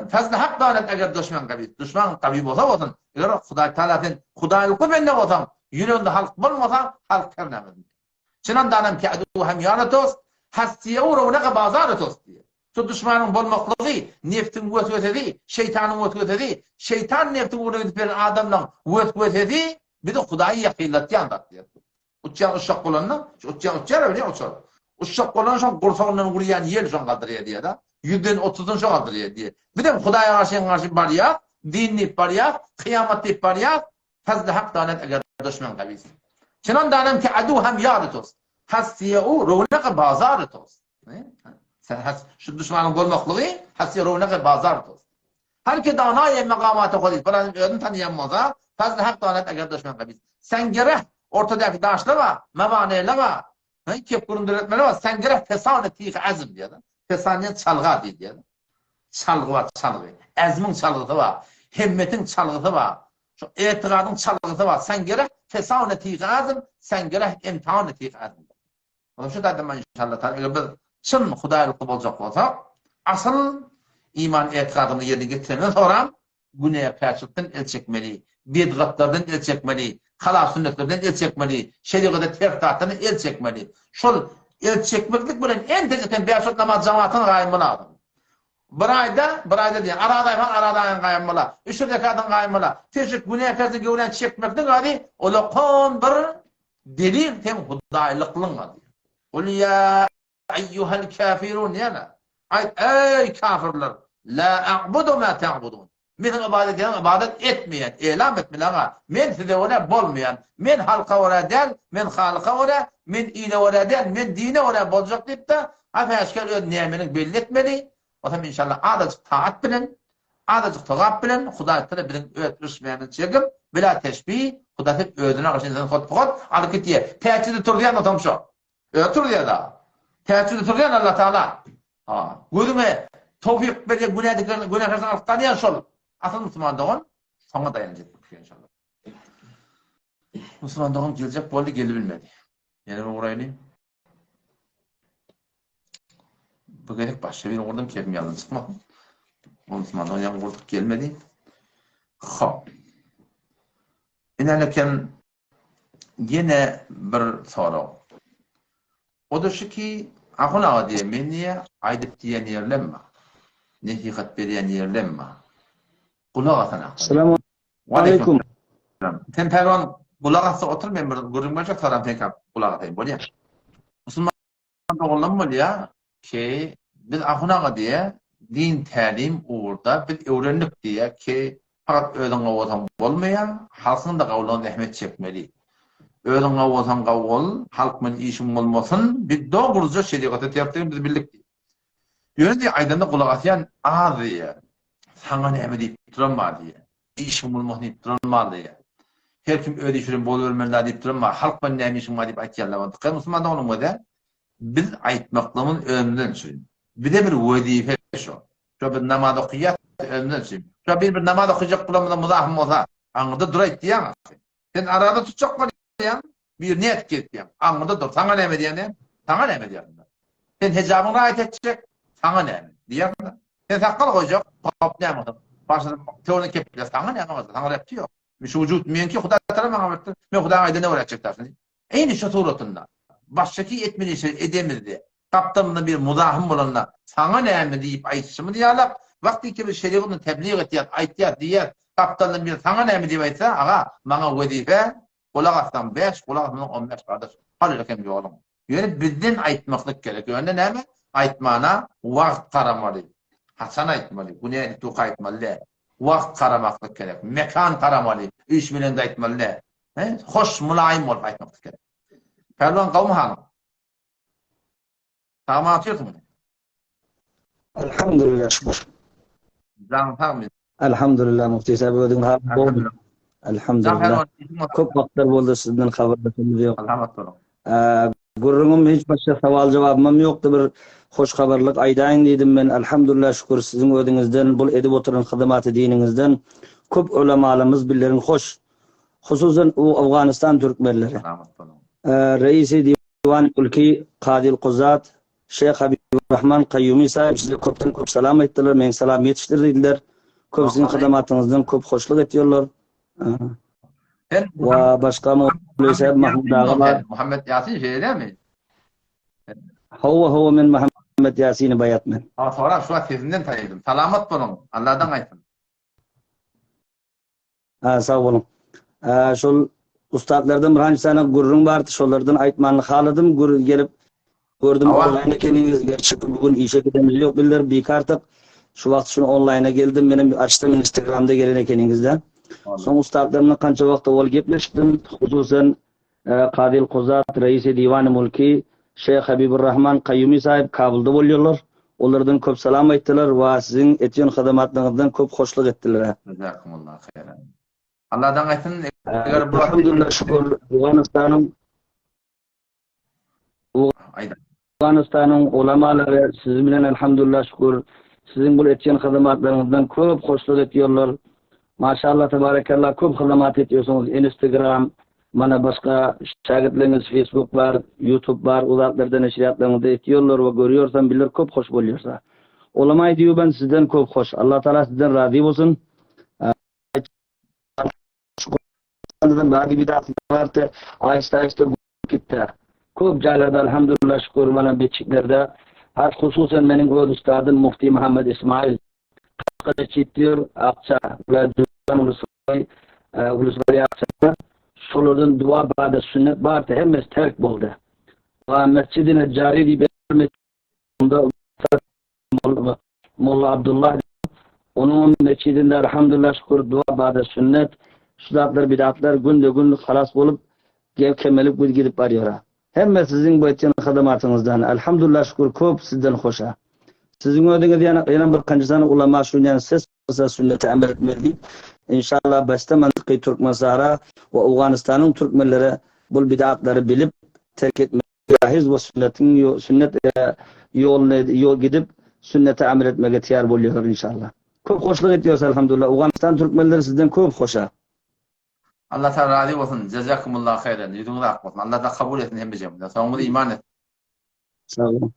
Fazly hak danet eger duşman gawy, duşman gawy bolsa bolsun, eger Hudaý Taala sen hudaýlykly bende bolsaň, ýüregiňde halk bolmasa, halk her näme. Çynan danem ki adu hem ýar tost, hassiýe u rownaga bazar tost diýe. Şu duşmanyň bolmaklygy, nebsiň weswesesi, şeýtanyň weswesesi, şeýtan nebsiň ugruna gidip beren adamlaň weswesesi bizi Hudaýa ýakynlatýan zat diýýär. Uçýan uçjak bolanda, şu uçýan uçýar öyle uçar. Uçjak bolanda şoň gursagyndan urýan ýel şoň galdyrýar diýýär-de. Ýüzden otuzdan şo galdyrýar diýýär. Bizem Hudaýa garşy garşy barýas, din diýip barýas, kyýamat diýip barýas, Fazly hak danet eger duşman gabys. Çynan danem ki adu hem ýary tost. Hassiýe u rownaky bazary tost. Sen has şu duşmanyň bolmaklygy hassiýe rownaky bazary tost. Her ki danaýe makamaty hody falan özüni tanýan bolsa, fazly hak danet eger duşman gabys. Sen gerek ortadaky daşlar bar, mawaneler bar. Kep gürrüň döretmeler bar. Sen gerek fesany tihi azm diýýär. Fesan diýen çalga diýýär. Çalgy bar, çalgy. Äzmiň çalgysy bar. Hemmetiň çalgysy bar. Şu etigadyň çalgysy bar. Sen gerek fesawne tihi azm, sen gerek imtihany tihi azm. Onuň şu taýdan men inşallah taala eger biz çyn hudaýlykly boljak bolsak, asyl iman etigadymyzy ýerine getirenden soňra günäkärçilikden el çekmeli, bidgatlardan el çekmeli, halal sünnetlerden el çekmeli, şerigata ters zatlardan el çekmeli. Şol el çekmeklik bilen entek eken bäş wagt namaz jamatyň gaýym bolar. Bir aýda, bir aýda diýen, araz aýhan araz aýyň gaýym bolar. Üç rekatyň gaýym bolar. Sen şu günäkärçilik göwräni çekmeklik ady ulakon bir delil seň hudaýlyklygyň ady. Gul ýa Eýýuhel käfirun diýýärler. Aýt, eý, kafirler, la a'budu ma ta'budun. Men siziň ybadat edýäniňize ybadat etmeýän, elam etmeli aga, men size görä bolmaýan, men halka görä däl, men Halyka görä, men ile görä däl, men dine görä boljak diýip-de, äp-äşgär öz nämeniň belli etmeli, Otam inşallah azajyk taat bilen, azajyk sogap bilen Hudaý Taala biziň öz rüşmämizi çekip, bila teşbih, Hudaý hep özüne garşy insan hot-hot alyp gitýär. Täçede turýan otam şo. Özi turýar da. Täçede turýan Allah Taala. Ha, gözüňe towfyk berýän günädiklerini günäkärden alyp galýan şol. Asyl musulman dogan şoňa daýanjak etmek inşallah. Musulman dogan geljek boldy, gelibilmedi. Ýene bir guraýly. Bu gezek başga birini gurdum, kepim ýalan çykmasyn. Musulman dogan ýaňy gurduk gelmedi. Hop. Inälekem Ýene bir sorag. O-da şu ki, Ahun aga diýe, men diýe, aýdyp diýen ýerlem bar. Nesihat berýän ýerlem bar. Gulak asan ahun. Salam aleýkum. Sen pälwan gulak asda otur, men bir gürrüň berjek, soram seňkä gulak asaýyn, bolýa. Musulman doganlarym bolýa ki, biz ahun aga diýe, din tälim ugurda biz öwrendik diýe ki, fakat özüň gawy bolsaň bolmaýa, halkyň-da gawulygyna zähmet çekmeli. Özüň gawy bolsaň gawy bol, halk bilen işiň bolmasyn, biz dogruja şerigata tersdigini biz bildik diýip. Ýöne diýe, aýdanda gulak asýan az diýe. Saňa näme diýip duran bar diýe. Işiň bolmasyn diýip duran bar diýýär. Her kim öz işi bilen bolubermeli diýip duran bar. Halk bilen näme işiň bar diýip aýtýanlar bar. Dykgat musulman doganyň özi biz aýtmaklygymyz özümizden üçin. Bize bir wezipe şo. Şo biz namaz okaýas özümizden üçin. Şo biz bir namaz okajak bolanymyzda muzahym bolsa aňyrda duraýt diýýäň ahyry. Sen araza tutjak bolýaň, bir nädip gelip diýýäň. Aňyrda dur, saňa näme diýýän? Saňa näme diýýän? Sen hijabyňy raýat etjek, saňa näme diýýän? Sen sakgal goýjak, hop näme bolsa. Başyny töwrüne keple, saňa näme bolsa, saňa repti ýok. Şu wujud meňki Hudaý tarapyndan maňa beripdir. Men Hudaýyň aýdanyna görä etjek daşyny. Eýni şu suratynda başdaky etmeli işleri edemizde, gapdalynda bir muzahym bolanda saňa näme diýip aýtşymyz ýalak, wagtyky biz şerigatyny tebliğ etýäs, aýtýas, diýýäs, gapdalyndan biri saňa näme diýip aýtsa, aga, maňa wezipe, gulak assaň bäş, gulak asmasaň on bäş gardaş, hal eken ýoluň. Ýöne bizden aýtmaklyk gerek. Ýöne näme? Aýtmana wagt garamaly. Haçan aýtmaly? Bu nädip durka aýtmaly däl. Wagt garamaklyk gerek. Mekan garamaly. Üýşmeleňde aýtmaly däl. He? Hoş, mylaýym bolup aýtmaklyk gerek. Pälwan gowmy halyň? Sagman otyrsyňmy? Elhamdülillah şükür. Janyň sagmy? Elhamdülillah Mufti sahib özüň halyň gowmy? Elhamdülillah. Köp wagtlar boldy sizden habarlaşanymyz ýok. Salamat boluň. Gürrüňim hiç başga sowal jogabymam ýokdy bir hoş habarlyk aýdaýyn diýdim men Alhamdulillah şükür siziň özüňizden bul edip oturan hyzmaty diniňizden köp ulamalarymyz billerin hoş hususan Owganystan türkmenleri Salamat boluň. Reisi Diwan Ülki Kazyl Kuzat Şeýh Habiburrahman Kaýumi saýyp size köpden köp salam aýtdylar meň salam ýetişdir diýdiler köp siziň hyzmatyňyzdan köp hoşluk etýorlar Sen Wa başga Mowlay Sahib Mahmud aga bar. Muhammet Ýasin şeýle dälmi? Hawa hawa men Muhammet Ýasini Baýat men. Ha sorap şu wagt sesinden tanadym. Salamat boluň. Alladan gaýtsyn. Ha sag boluň. Şol ussatlardan bir hançy sany gürrüň bardy, şolardan aýtmanyny haladym. Gür gelip gördüm onlaýn ekeniňiz. Gerçi bu gün işe gidemiz ýok bizler bikartyk. Şu wagt şuny onlaýna geldim. Menem açdym Instagramda gelen ekeniňizde. Soň ussatlar bilen kança wagt owal gepleşdim. Hususan Kazyl Kuzat, Reisi Diwany Mulki, Şeýh Habiburrahman Kaýumi saýyp Kabulda bolýarlar. Olardan köp salam aýtdylar we siziň etýän hyzmatlaryňyzdan köp hoşluk etdiler. Jazakumullah haýran. Allahdan gaýtsyn eger bu Elhamdülillah şükür Owganystanyň Owganystanyň ulamalary siz bilen elhamdülillah şükür siziň bul etýän hyzmatlaryňyzdan köp hoşluk etýärler. Maşallah tebarekallah köp hyzmat etýärsiňiz Instagram mana başga şägirtleriňiz Facebook bar, YouTube bar o zatlarda neşirýatlaryňyzda etýärler we görýärsem biler köp hoş bolýarsa. Ulama diýibem sizden köp hoş. Allah Taala sizden razy bolsun. Şu bady bidat bardy. Aýsta aýsta gitdi. Köp jaýlarda alhamdulillah şükür mana metjitlerde has hususan meniň öz ustadym Mufti Muhammed Ismail diýip Akça we Ulusal Akça şolardan dua bada sünnet bardy hemmesi terk boldy. Wa mesjidine cari diýip Molla Abdullah onuň mesjidinde elhamdülillah şükür dua bada sünnet şu zatlar bidatlar günde gün halas bolup gel kemelip gül gidip barýar. Hemme siziň bu etýän hyzmatyňyzdan elhamdülillah şükür köp sizden hoşa. Siziň özüňiz ýene ýene bir kança sany ulama şu ýan ses bolsa sünnete emel etmeli diýip inşallah başda mantyky Türkmenistana we Owganystanyň türkmenlere bul bidatlary bilip terk etmeli Jahiz we sünnetiň sünnet ýoluny ýol gidip sünnete amel etmege taýýar bolýarlar inşallah. Köp hoşluk etýäris elhamdulillah. Owganystan türkmenleri sizden köp hoşa. Allah Taala razy bolsun. Jazakumullah haýran. Ýüzüňiz ak bolsun. Allah Taala kabul etsin hemmejemizi. Soňumyzy iman etsin. Sag boluň.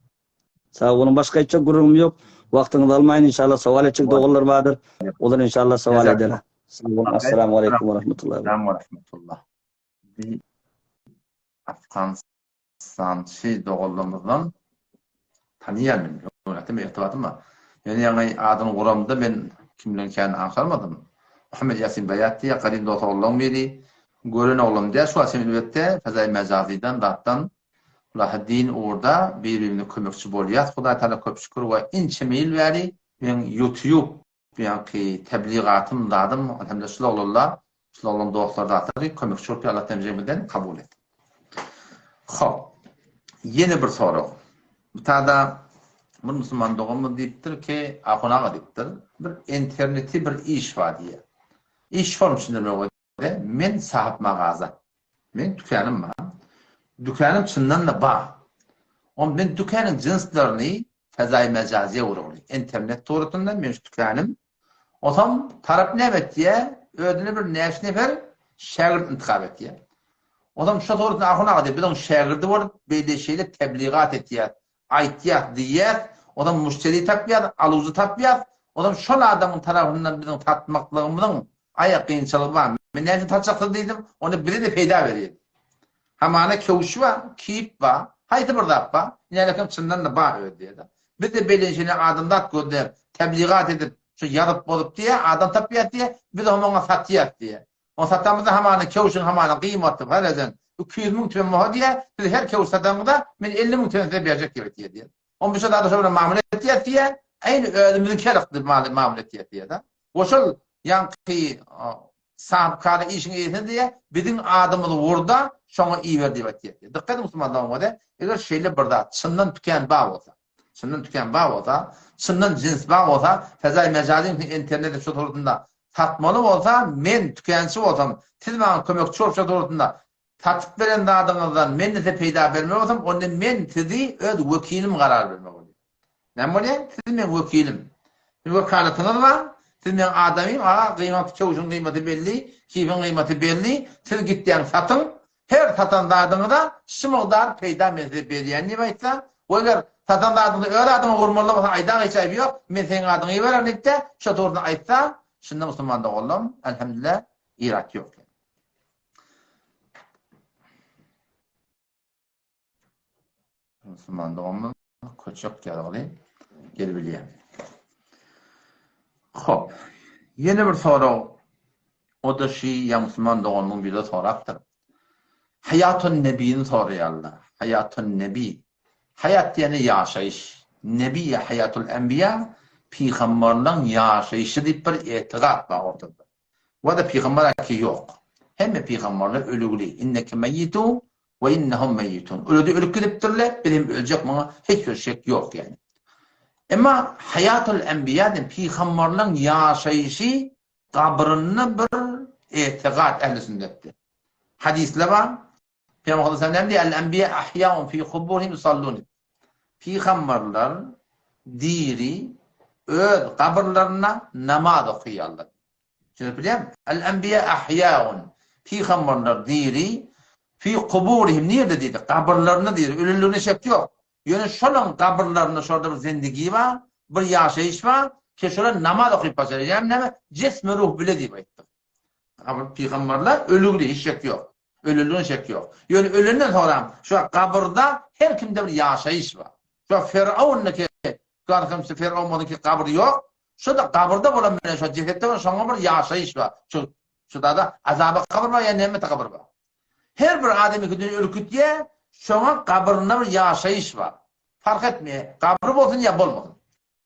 Sag boluň. Başga aýtjak gürrüňim ýok. Wagtyňyzy almaýyn inşallah sowal etjek doganlar bardyr. Olar inşallah sowal ederler. Sag boluň. Assalamu aleýkum we rahmetullah. Salam we rahmetullah. Afganistançy doganlarymyzdan tanaýan men. Öňräkden bir irtibatym bar. Ýöne ýaňy adyny guramda men kimleňkäni aňşarmadym. Muhammet Ýasin Baýat diýýär, gadym dost oglanlaryň biri. Gören oglan diýýär, şu wagt elbetde Fezaý Mejazydan zatdan Ylahy din ugurda bir-birimize kömekçi bolýas Hudaý Taala köp şükür we ençeme ýyl bäri meň YouTube Ýaňky tebligatym zadym hem-de şul oglanlar, şul oglan dostlar zatlary kömekçi bolup Allah demjegimizden kabul et. Hop. Ýene bir sorag. Bu tada bir musulman doganymyz diýipdir ki, Ahun aga diýipdir, bir interneti bir iş bar diýýär. Iş form düşündirmek bolýar. Men sahyp magaza. Men dükänim bar. Dükänim çyndan-da bar. Onda men dükanyň jynslaryny Fezaýy mejaziýa urugly. Internet suratynda men şu tükänim. Onsoň tarap näme etýär? Özüne bir näçe nefer şägirt intihap etýär. Onsoň şo suratynda ahun aga diýýär, biz oň şägirdi bolup, beýle şeýle tebligat etýäs, aýtýas, diýýäs. Onsoň müşderi tapýas, alyjy tapýas. Onsoň şol adamyň tarapyndan biziň satmaklygymyzyň aýak kynçylygy bar. Men näme üçin satjaksyz diýdim, onda bize-de peýda berýär. Hamana köwüş bar, kip bar, haýsy bir zat bar, inälekem çyndan-da bar özi diýýär-de. Biz-de belenşene adamzat gözläp, tebligat edip, şu ýazyp-bozup diýýär, adam tapýas diýýär, biz hem oňa satýas diýýär. Ony satamyzda hamana köwşüň hamana gyýmaty farezen 200 müň tümen bolsa diýýär, siz her köwüş satanyňyzda men 50 müň tümen size berjek diýip aýtýar diýýär. Ony biz şo zada şo bilen mamla etýäs diýýär, äýni özümiziňki ýaly mamla etýäs diýýär-de. We şol ýaňky Sahapkara işiň eýesine diýýär, biziň adymyzy wur-da, şoňa iber diýip aýtýar. Dykgat ediň musulman doganlar, eger şeýle bir zat çyndan tükän bar bolsa, çyndan tükän bar bolsa, çyndan jins bar bolsa, fezaý mejazyň internete şu suratynda satmaly bolsa, men tükänçi bolsam, siz maňa kömekçi bolup şu suratynda. Satyp beren zadyňyzdan men size peýda bermek bolsam, onda men sizi öz wekilim garar bermek bolýar. Näme bolýar? Siz meň wekilim. Siziň wekalatyňyz bar. Siz meň adamym. Aga, gyýmat çöwşüň gyýmaty belli, kibiň gyýmaty belli. Siz gitýäň satyň. Her satan zadyňyza şu mukdar peýda men size berýän diýip aýtsa, we eger satan zadyňyzy öz adyňa gurmaly bolsa aýdaň hiç aýby ýok, men seň adyňa ibererin diýip-de, şo dogrusyny aýtsa, şunda musulman doganlarym, elhamdülillah, irat ýok. Musulman doganymyz köçek ýazgyly gelibilýär. Hop. Ýene bir sorag. O da şi ýa musulman doganymyň biri sorapdyr. Haýatun Nebini soraýarlar. Haýatun Nebi. Haýat diýeni ýaşaýyş. Nebi ýa Haýatul Enbiýa pygamberleň ýaşaýşy diýip bir etigat bar ortada. Wada pygamber aýtdy ýok. Hemme pygamberler ölügli. Inneke meýýitun we innehum meýýitun. Ölüdi ölüp gidipdirler, biz hem öljek muňa hiç bir şek ýok ýagny. Emma haýatul enbiýa diýen pygamberleň ýaşaýşy gabrynda bir etigat ähli sünnetde. Hadyslar bar. Pygamber sallallahu näme diýýär? El-enbiýa ahýaun fi kuburihim yusallun. Pygamberler diri öz gabyrlarynda namaz okaýarlar. Düşünip bilýärmi? El-enbiýa ahýaun. Pygamberler diri fi kuburihim nirde diýdi? Gabyrlarynda diri. Ölüligine şek ýok. Ýöne şolaň gabyrlarynda şorda bir zindigi bar, bir ýaşaýyş bar, ki şolar namaz okyp başarýar. Ýagny näme? Jismi ruh bile diýip aýtdyk. Gabyr pygamberler ölügli hiç şek ýok. Ölüligine şek ýok. Ýöne ölenden soňram şu gabyrda her kimde bir ýaşaýyş bar. Şu Firawundaki garkymçy Firawundaky gabyr ýok. Şu da gabyrda bolan bilen şu jesetde bolan şoňa bir ýaşaýyş bar. Şu şu da azaby gabyr bar ýa nemeti gabyr bar. Her bir adam iki dünýä ürkütýär, şoňa gabrynda bir ýaşaýyş bar. Fark etmeýär, gabry bolsun ýa bolmasyn.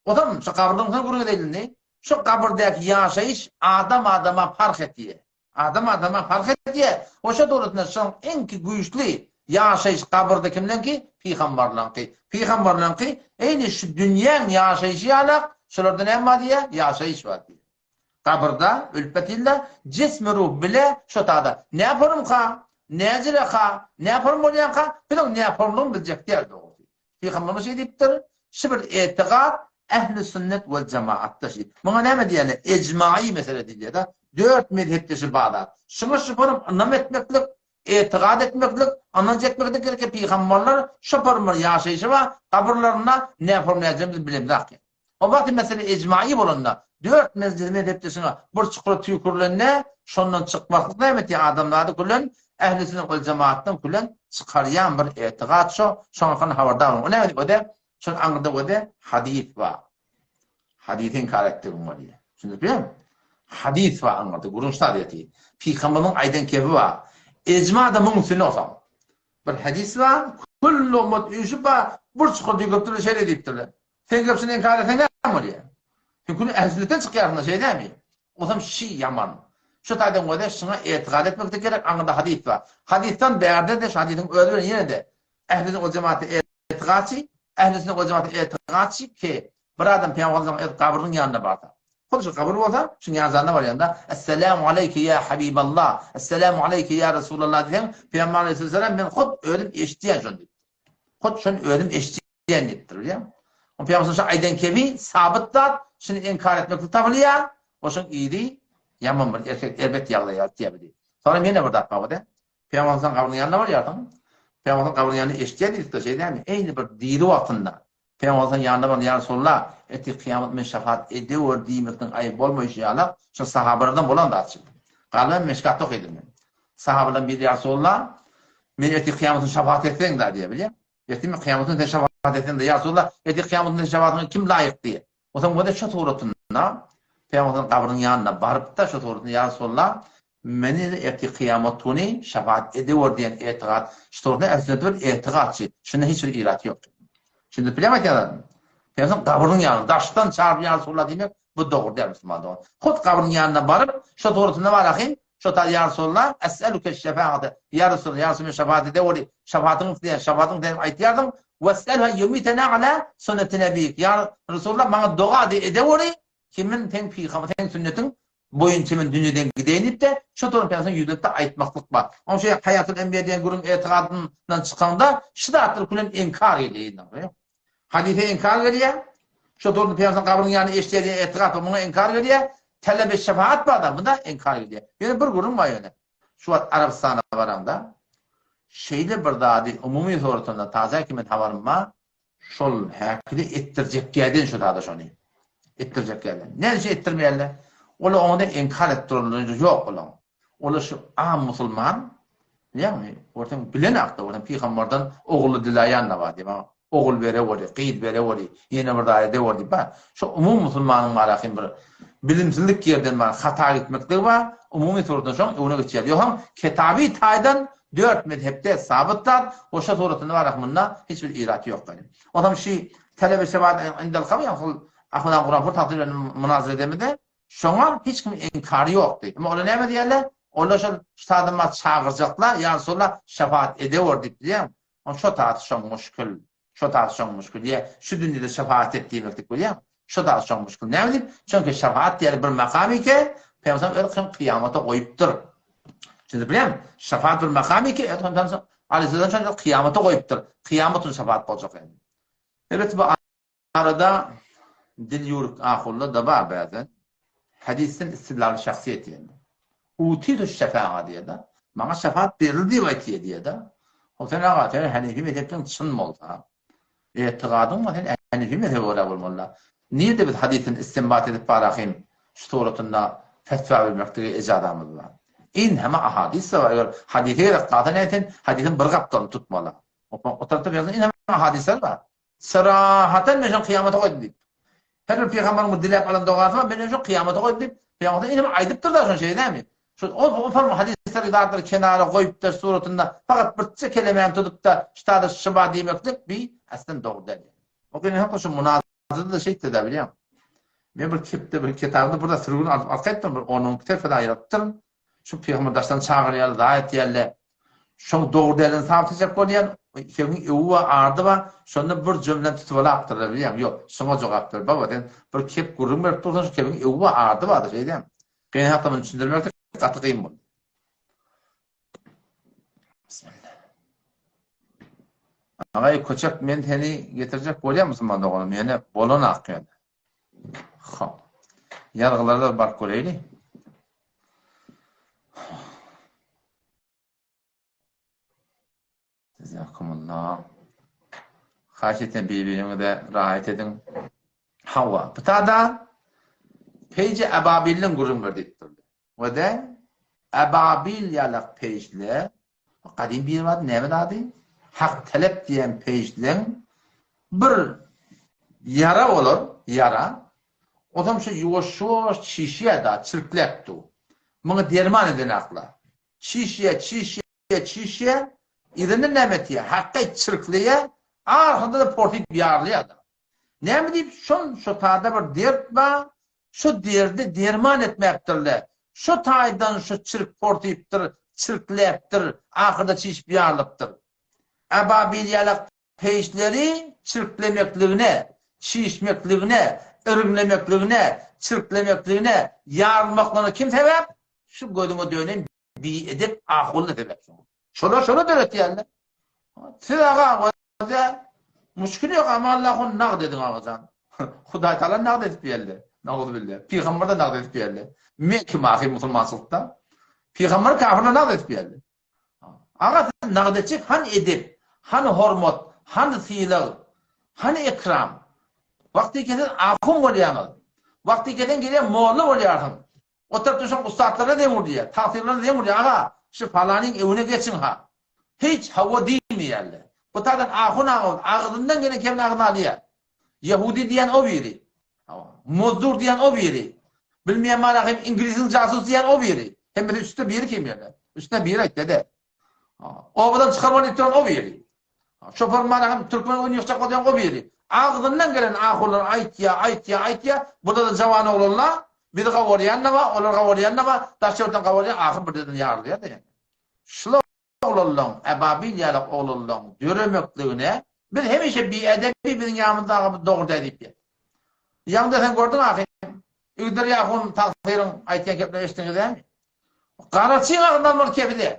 Ozam şu gabyrdan soň gürrüň edeýlindi. Şu gabyrdaky ýaşaýyş adam adama parh etýär. Adam adama parh etýär. Oşa dogrusynda şoň iňki güýçli ýaşaýyş gabyrda kimleňki? Pygambarlaňky. Pygambarlaňky eýni şu dünýäň ýaşaýşy ýalak, şolarda näme bar diýýär? Ýaşaýyş bar diýýär. Gabyrda ölüp ýatyrlar, jismi ruh bile şo tada näporumka, näjireka, näporum bolýanka, biz oň näporumlygyny biljek däl dogrusy. Pygamberimiz şeý diýipdir, Şu bir etigat ähli sünnet wel jemaatda şi. Muňa näme diýýärler? Ejmai mesele diýilýär-de. Dört mezhepde şu bar zat. Şuňa şu forum ynam etmeklik, etigat etmeklik, ynanç etmeklik gerek ki pygamberler şu forumlar ýaşaýşy bar, gabyrlarynda näporum näjirem biz bilemzok. O wagt mesele ejmai bolanda, dört mezhep mezhepde şuňa bir çukura tüýkürilende, şondan çykmaklyk näme etýär? Adamzady külen, ähli sünnet wel jemaatdan külen çykarýan bir etigat şo, şoň hakynda habardar boluň. O näme diýip öde? Şol aňyrda öde hadys bar. Hadysy inkar etdigiň bolýar. Düşündip bilýärmi? Hadys bar aňyrda, gürrüň ştadyýeti. Pygamberimiziň aýdan kebi bar. Ejma da muň üstüne olsaň. Bir hadys bar, külli ummat üýşüp bar, bir çukur tüýküripdirler, şeýle diýipdirler. Sen gelip şuny inkar etseň näme bolýar? Sen küli ähli-sünnetden çykýarsyň-da, şeýle dälmi? Onsoň şi ýaman. Şu taýdan göze şuňa etikat etmek-de gerek, aňyrda hadys bar. Hadysdan bärde-de şu hadysyň özi bilen ýene-de ähli-sünnet wal jemaata etikatçy, ähli-sünnet wal jemaata etikatçy ki, bir adam Pygamber sallallahu aleyhi ve sellem gabrynyň ýanyna barsa, hut şu gabyr bolsa, şuň ýanyna barýanda, Esselamu aleyke ýa Habiballah, Esselamu aleyke ýa Resulallah diýseň, Pygamber aleyhisselam men hut özüm eşidýän şony diýipdir. Hut şony özüm eşidýän. Diýen diýipdir, bilýäňmi? Oň Pygamber şo aýdan kebi sabyt zat, şuny inkar etmeklik tapylýar, oşuň yzy ýaman bir erkek erbet ýagdaý ýaratýar bidi. Soňra ýene bir zat bar bide. Pygamber sallam gabrynyň ýanyna barýarsyň. Pygamber sallam gabrynyň ýanynda eşidýär diýipdir, şeý dälmi? Eýni bir diri wagtynda Pygamber sallam ýanyna baryp, Ýa Resulallah, ertir kyýamat men şefaat edewer diýmekden aýyp bolmaýşy ýalak, şo sahabalardan bolan zat şi. Galyban Meşkatda okydym men. Sahabalaryň biri Ýa Resulallah, men ertir kyýamat şefaat etseň-dä diýýär, bilýäňmi? Ertir men kyýamatda sen şefaat etseň-de, ýa Resulallah, ertir kyýamatda sen şefaatyňa kim laýyk diýýär. Onsoň bolsa şu suratynda Pygamberimiziň gabrynyň ýanyna baryp-da, şu suratynda ýa Resulallah, meni ertir kyýamat güni şefaat edewer diýen etigat, şu suratynda ähli sünnet bir etigatçy, şunda hiç bir irat ýok. Şunda bilýäňmi aýdýan zadymy? Pygamberimiziň gabrynyň ýanyna daşdan çagyryp ýa Resulallah diýmek bu dogry däl musulman dogan. Hut gabrynyň ýanyna baryp, şu suratynda bar ahym, Şo ta ýa Resulallah, es'eluke şefaate, ýa Resulallah, ýa Resulallah, men şefaat edeweri, şefaatyňy isleýän, şefaatyňy isleýän aýtýarsyň, wes'elhu en ýumitena ala sünneti nebiyik, ýa Resulallah, maňa doga edeweri, ki men seň pygamber, seň sünnetiň. Boýun çemen dünýeden gideýin diýip-de, şo duran Pygamberimiziň ýüzlenip-de aýtmaklyk bar. Onuň üçin Haýatul Enbiýa diýen gürrüň etigadyndan çykanda şu zatlar külen inkar gelýär. Hadise inkar gelýär. Şo duran Pygamberimiziň gabrynyň ýanyna eşidýär diýen etigat bar, muňa inkar gelýär. Talebe şefaat bar-da, bu-da inkar gelýär. Ýöne bir gürrüň bar ýöne. Şu wagt Arabystana baraňda şeýle bir zady umumy suratynda taze ki men habarym bar, Şol häkide etdirjekgäden şu zada şony. Etdirjekgäden. Näme üçin etdirmeýärler? Olar oňa inkar edip duranlar ýok olaň. Olar şu am musulman, ýagny görseň bilen akda, görseň pygamberden ogully dilaýan da bar diýip, ogul bere bolýar, gyz bere bolýar, ýene bir zat ede bolýar diýip bar. Şu umumy musulmanyň barasyn bir bilimsizlik ýerden bar, hata gitmekligi bar, umumy suratdan şoň öňüne geçýär. Ýogsam kitaby taýdan Dört mezhepde sabyt zat, goşa suratynda bar munda hiç bir irat ýok gaýry. Onsoň şi talebe şefaat indel kabr ýa şol Ahmet Kuran pur tagsyr bilen munazara edemizde şoňa hiç kimiň inkary ýokdy. Emma olar näme diýýärler? Olar şol ştadymaz çagyrjaklar ýa Resulallah şefaat edewor diýip bilýäňmi? Oň şo taýy şoň muşkil. Şo taýy şoň muşkil. Ýa şu dünýede şefaat et diýmeklik bolýar. Şo taýy şoň muşkil. Näme diýip? Çünki şefaat diýeli bir makam eke, Pygamberimiz öz kyn kyýamata goýupdyr. Şimdi bilýän, şefaat bir makam eke, öz Pygamberimiz Aleyhisselam şony kyýamata goýupdyr. Kyýamat gün şefaat boljak indi. Elbetde bu arada dil ýüwrük ahunlar da bar bäzen. Hadisden istidlal şahsyýet diýende. Utitu şefa'a diýede. Maňa şefaat berildi diýip aýtýar diýede. O sen aga sen Hanefi mezhepden çyn bolsa, etigadyň bar sen Hanefi mezhebe görä bolmaly. Nirde biz hadisden istinbat edip barahym şu suratynda fetwa bermeklige ejazamyz bar. In heme ahadis bar. Eger hadise gerek galsa näme sen hadisiň bir gapdalyny tutmaly. O tarapda ýazan in heme hadisler bar. Sarahaten men şony kyýamata goýdum diýip. Her bir pygamberiň bir diläp alan dogasy bar, men şony kyýamata goýdum diýip, pygamber inem aýdypdyr da şony şeýle dälmi? Şu o o forma hadysleri zatlary kenara goýup-da suratynda fakat birçe kelemäni tutup-da ştada şyba diýmeklik bi aslynda dogry däl. O gün hakda şu munazarada da şeýtdi-de bilýäň. Men bir kepde bir kitabynda burada sürgün alyp arka etdim bir onuň terfede aýrypdyryn. Şu pygamber daşdan çagyrýarlar, zaýa etýärler. Şoň dogry däldigini sabit etjek bolýan, seň öwi bar, ardy bar, şonda bir jümläni tutup alapdyrlar bilýäňmi? Ýok, şoňa jogap ber, baba sen bir kep gürrüň berip dursaň, şu kebiň öwi bar, ardy bar-da, şeýdämi? Kyn hakda muny düşündirmek gaty kyn boldy. Bismillah. Agaý Köçek men seni getirjek bolýan musulman doganym, ýöne bolanak ýöne. Hop. Ýazgylarda baryp göreýli. Jazakumullah. Haýyş etýän bir-biriňize raýat ediň. Hawa, bu tada Peýje Äbabilden gürrüň ber diýip durdy. We-de Äbabil ýalak peýjle Gadym biri bardy, näme zady? Hak talap diýen peýjleň bir ýara bolar, ýara. Osam şu ýuwaş-ýuwaş çişýär da, çirkläp dur. Muňa derman edenaklar. Çişýär, çişýär, çişýär. Yzyndan näme etýär? Hakgaý çirkleýär, ahyrynda-da porsyp ýarylýar-da. Näme diýip, şol şo taýda bir dert bar, şo derdi derman etmäpdirler. Şo taýdan şo çirk porsypdyr, çirkläpdir, ahyrda çişip ýarylypdyr. Ababil ýalak peýişleri çirklemekligine, çişmekligine, iriňlemekligine, çirklemekligine, ýarylmaklygyna kim sebäp? Şu gözüňe dönen biedep ahunly sebäp şoňa. Şolar şony döretýärler. Siz aga Özä muşkil ýok ama Allah ony nagt ediň agajan. Hudaý Taala nagt edip berdi. Nauzubilla. Pygamber de nagt edip berdi. Men kim ahy musulmançylykda? Pygamber kafirler nagt edip berdi. Aga siz nagt etjek han edep, han hormat, han sylag, han ekram. Wagty kesen ahun bolýaňyz. Wagty kesen gelýän molla bolýarsyň. Oturyp düşen ussatlara deň urýar, tagsyrylara deň urýar, aga, şu palanyň öwüne geçiň-ha. Hiç hawa diýmeýärler. Bu taýdan ahun aga agzyndan gelen kelime agzyna alýar. Ýehudi diýen o biri. Hawa. Mozdur diýen o biri. Bilmeýän mana hem iňlisiň jasusy diýen o biri. Hemmesi üstde biri kim ýerde. Üstüne biri aýtdy de. Obadan çykarmaly diýip duran o biri. Şoför mana hem türkmen oýun ýykjak bolýan o biri. Agzyndan gelen ahunlar aýtýa, aýtýa, aýtýa. Burada-da jawan oglanlar bizi gawarýan-da bar, olar gawarýan-da bar, daş ýurtdan gawarýan ahyr birden ýarylýar-da ýene. Şul oglanlaň, Ababil ýaly oglanlaň döremekligine biz hemişe biedebi biziň ýanymyzda aga bu dogry däl diýip ýa. Ýaňda sen gördüň ahyr. Igdir Ýahun tagsyryň aýtýan geplerini eşitdiňiz dämi? Garaçyň agzyndan bir kebi däl.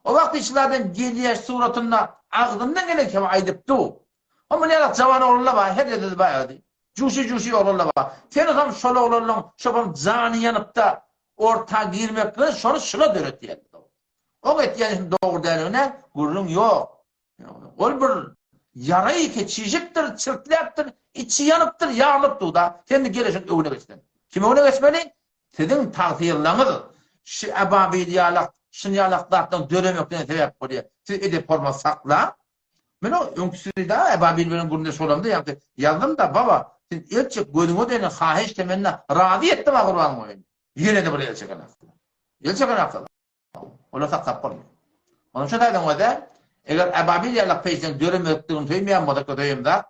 O wagt işçilerden gelýäş suratynda agzyndan gelen kebi aýdyp dur. O muny ýalak jawan oglanlar bar, her ýerde-de bar özi. Juşy-juşy oglanlar bar. Sen hem şol oglanlaryň şoparyň jany ýanyp-da orta girmek bilen şony şula döretýär. Oň etýän işiniň dogry däldigine gürrüň ýok. Ol bir ýaraýy ki çişipdir, çirtläpdir, içi ýanypdyr, ýarylyp dur-da. Sen-de geleşiň öňüne geçseň. Kim öňüne geçmeli? Siziň tagsyýrlaryňyz şu ebabil ýalak, şun ýalak zatlaryň döremekligine sebäp bolýar. Siz edep-hormat saklaň. Men o öňküsini-de ebabil bilen gürrüňdeş bolamda ýaňky ýazdym-da, baba, sen el çek, gözüňe degeni haýyş temenna razy etdim-a gurban bolaýyn. Ýene-de bir el çeken aksyz. El çeken aksyz. Olar saklap bolmaýar. Onuň üçin aýdyň özi, eger Ababil ýalak peýşiň döremekligini söýmeýän bolsa, köseýemzat,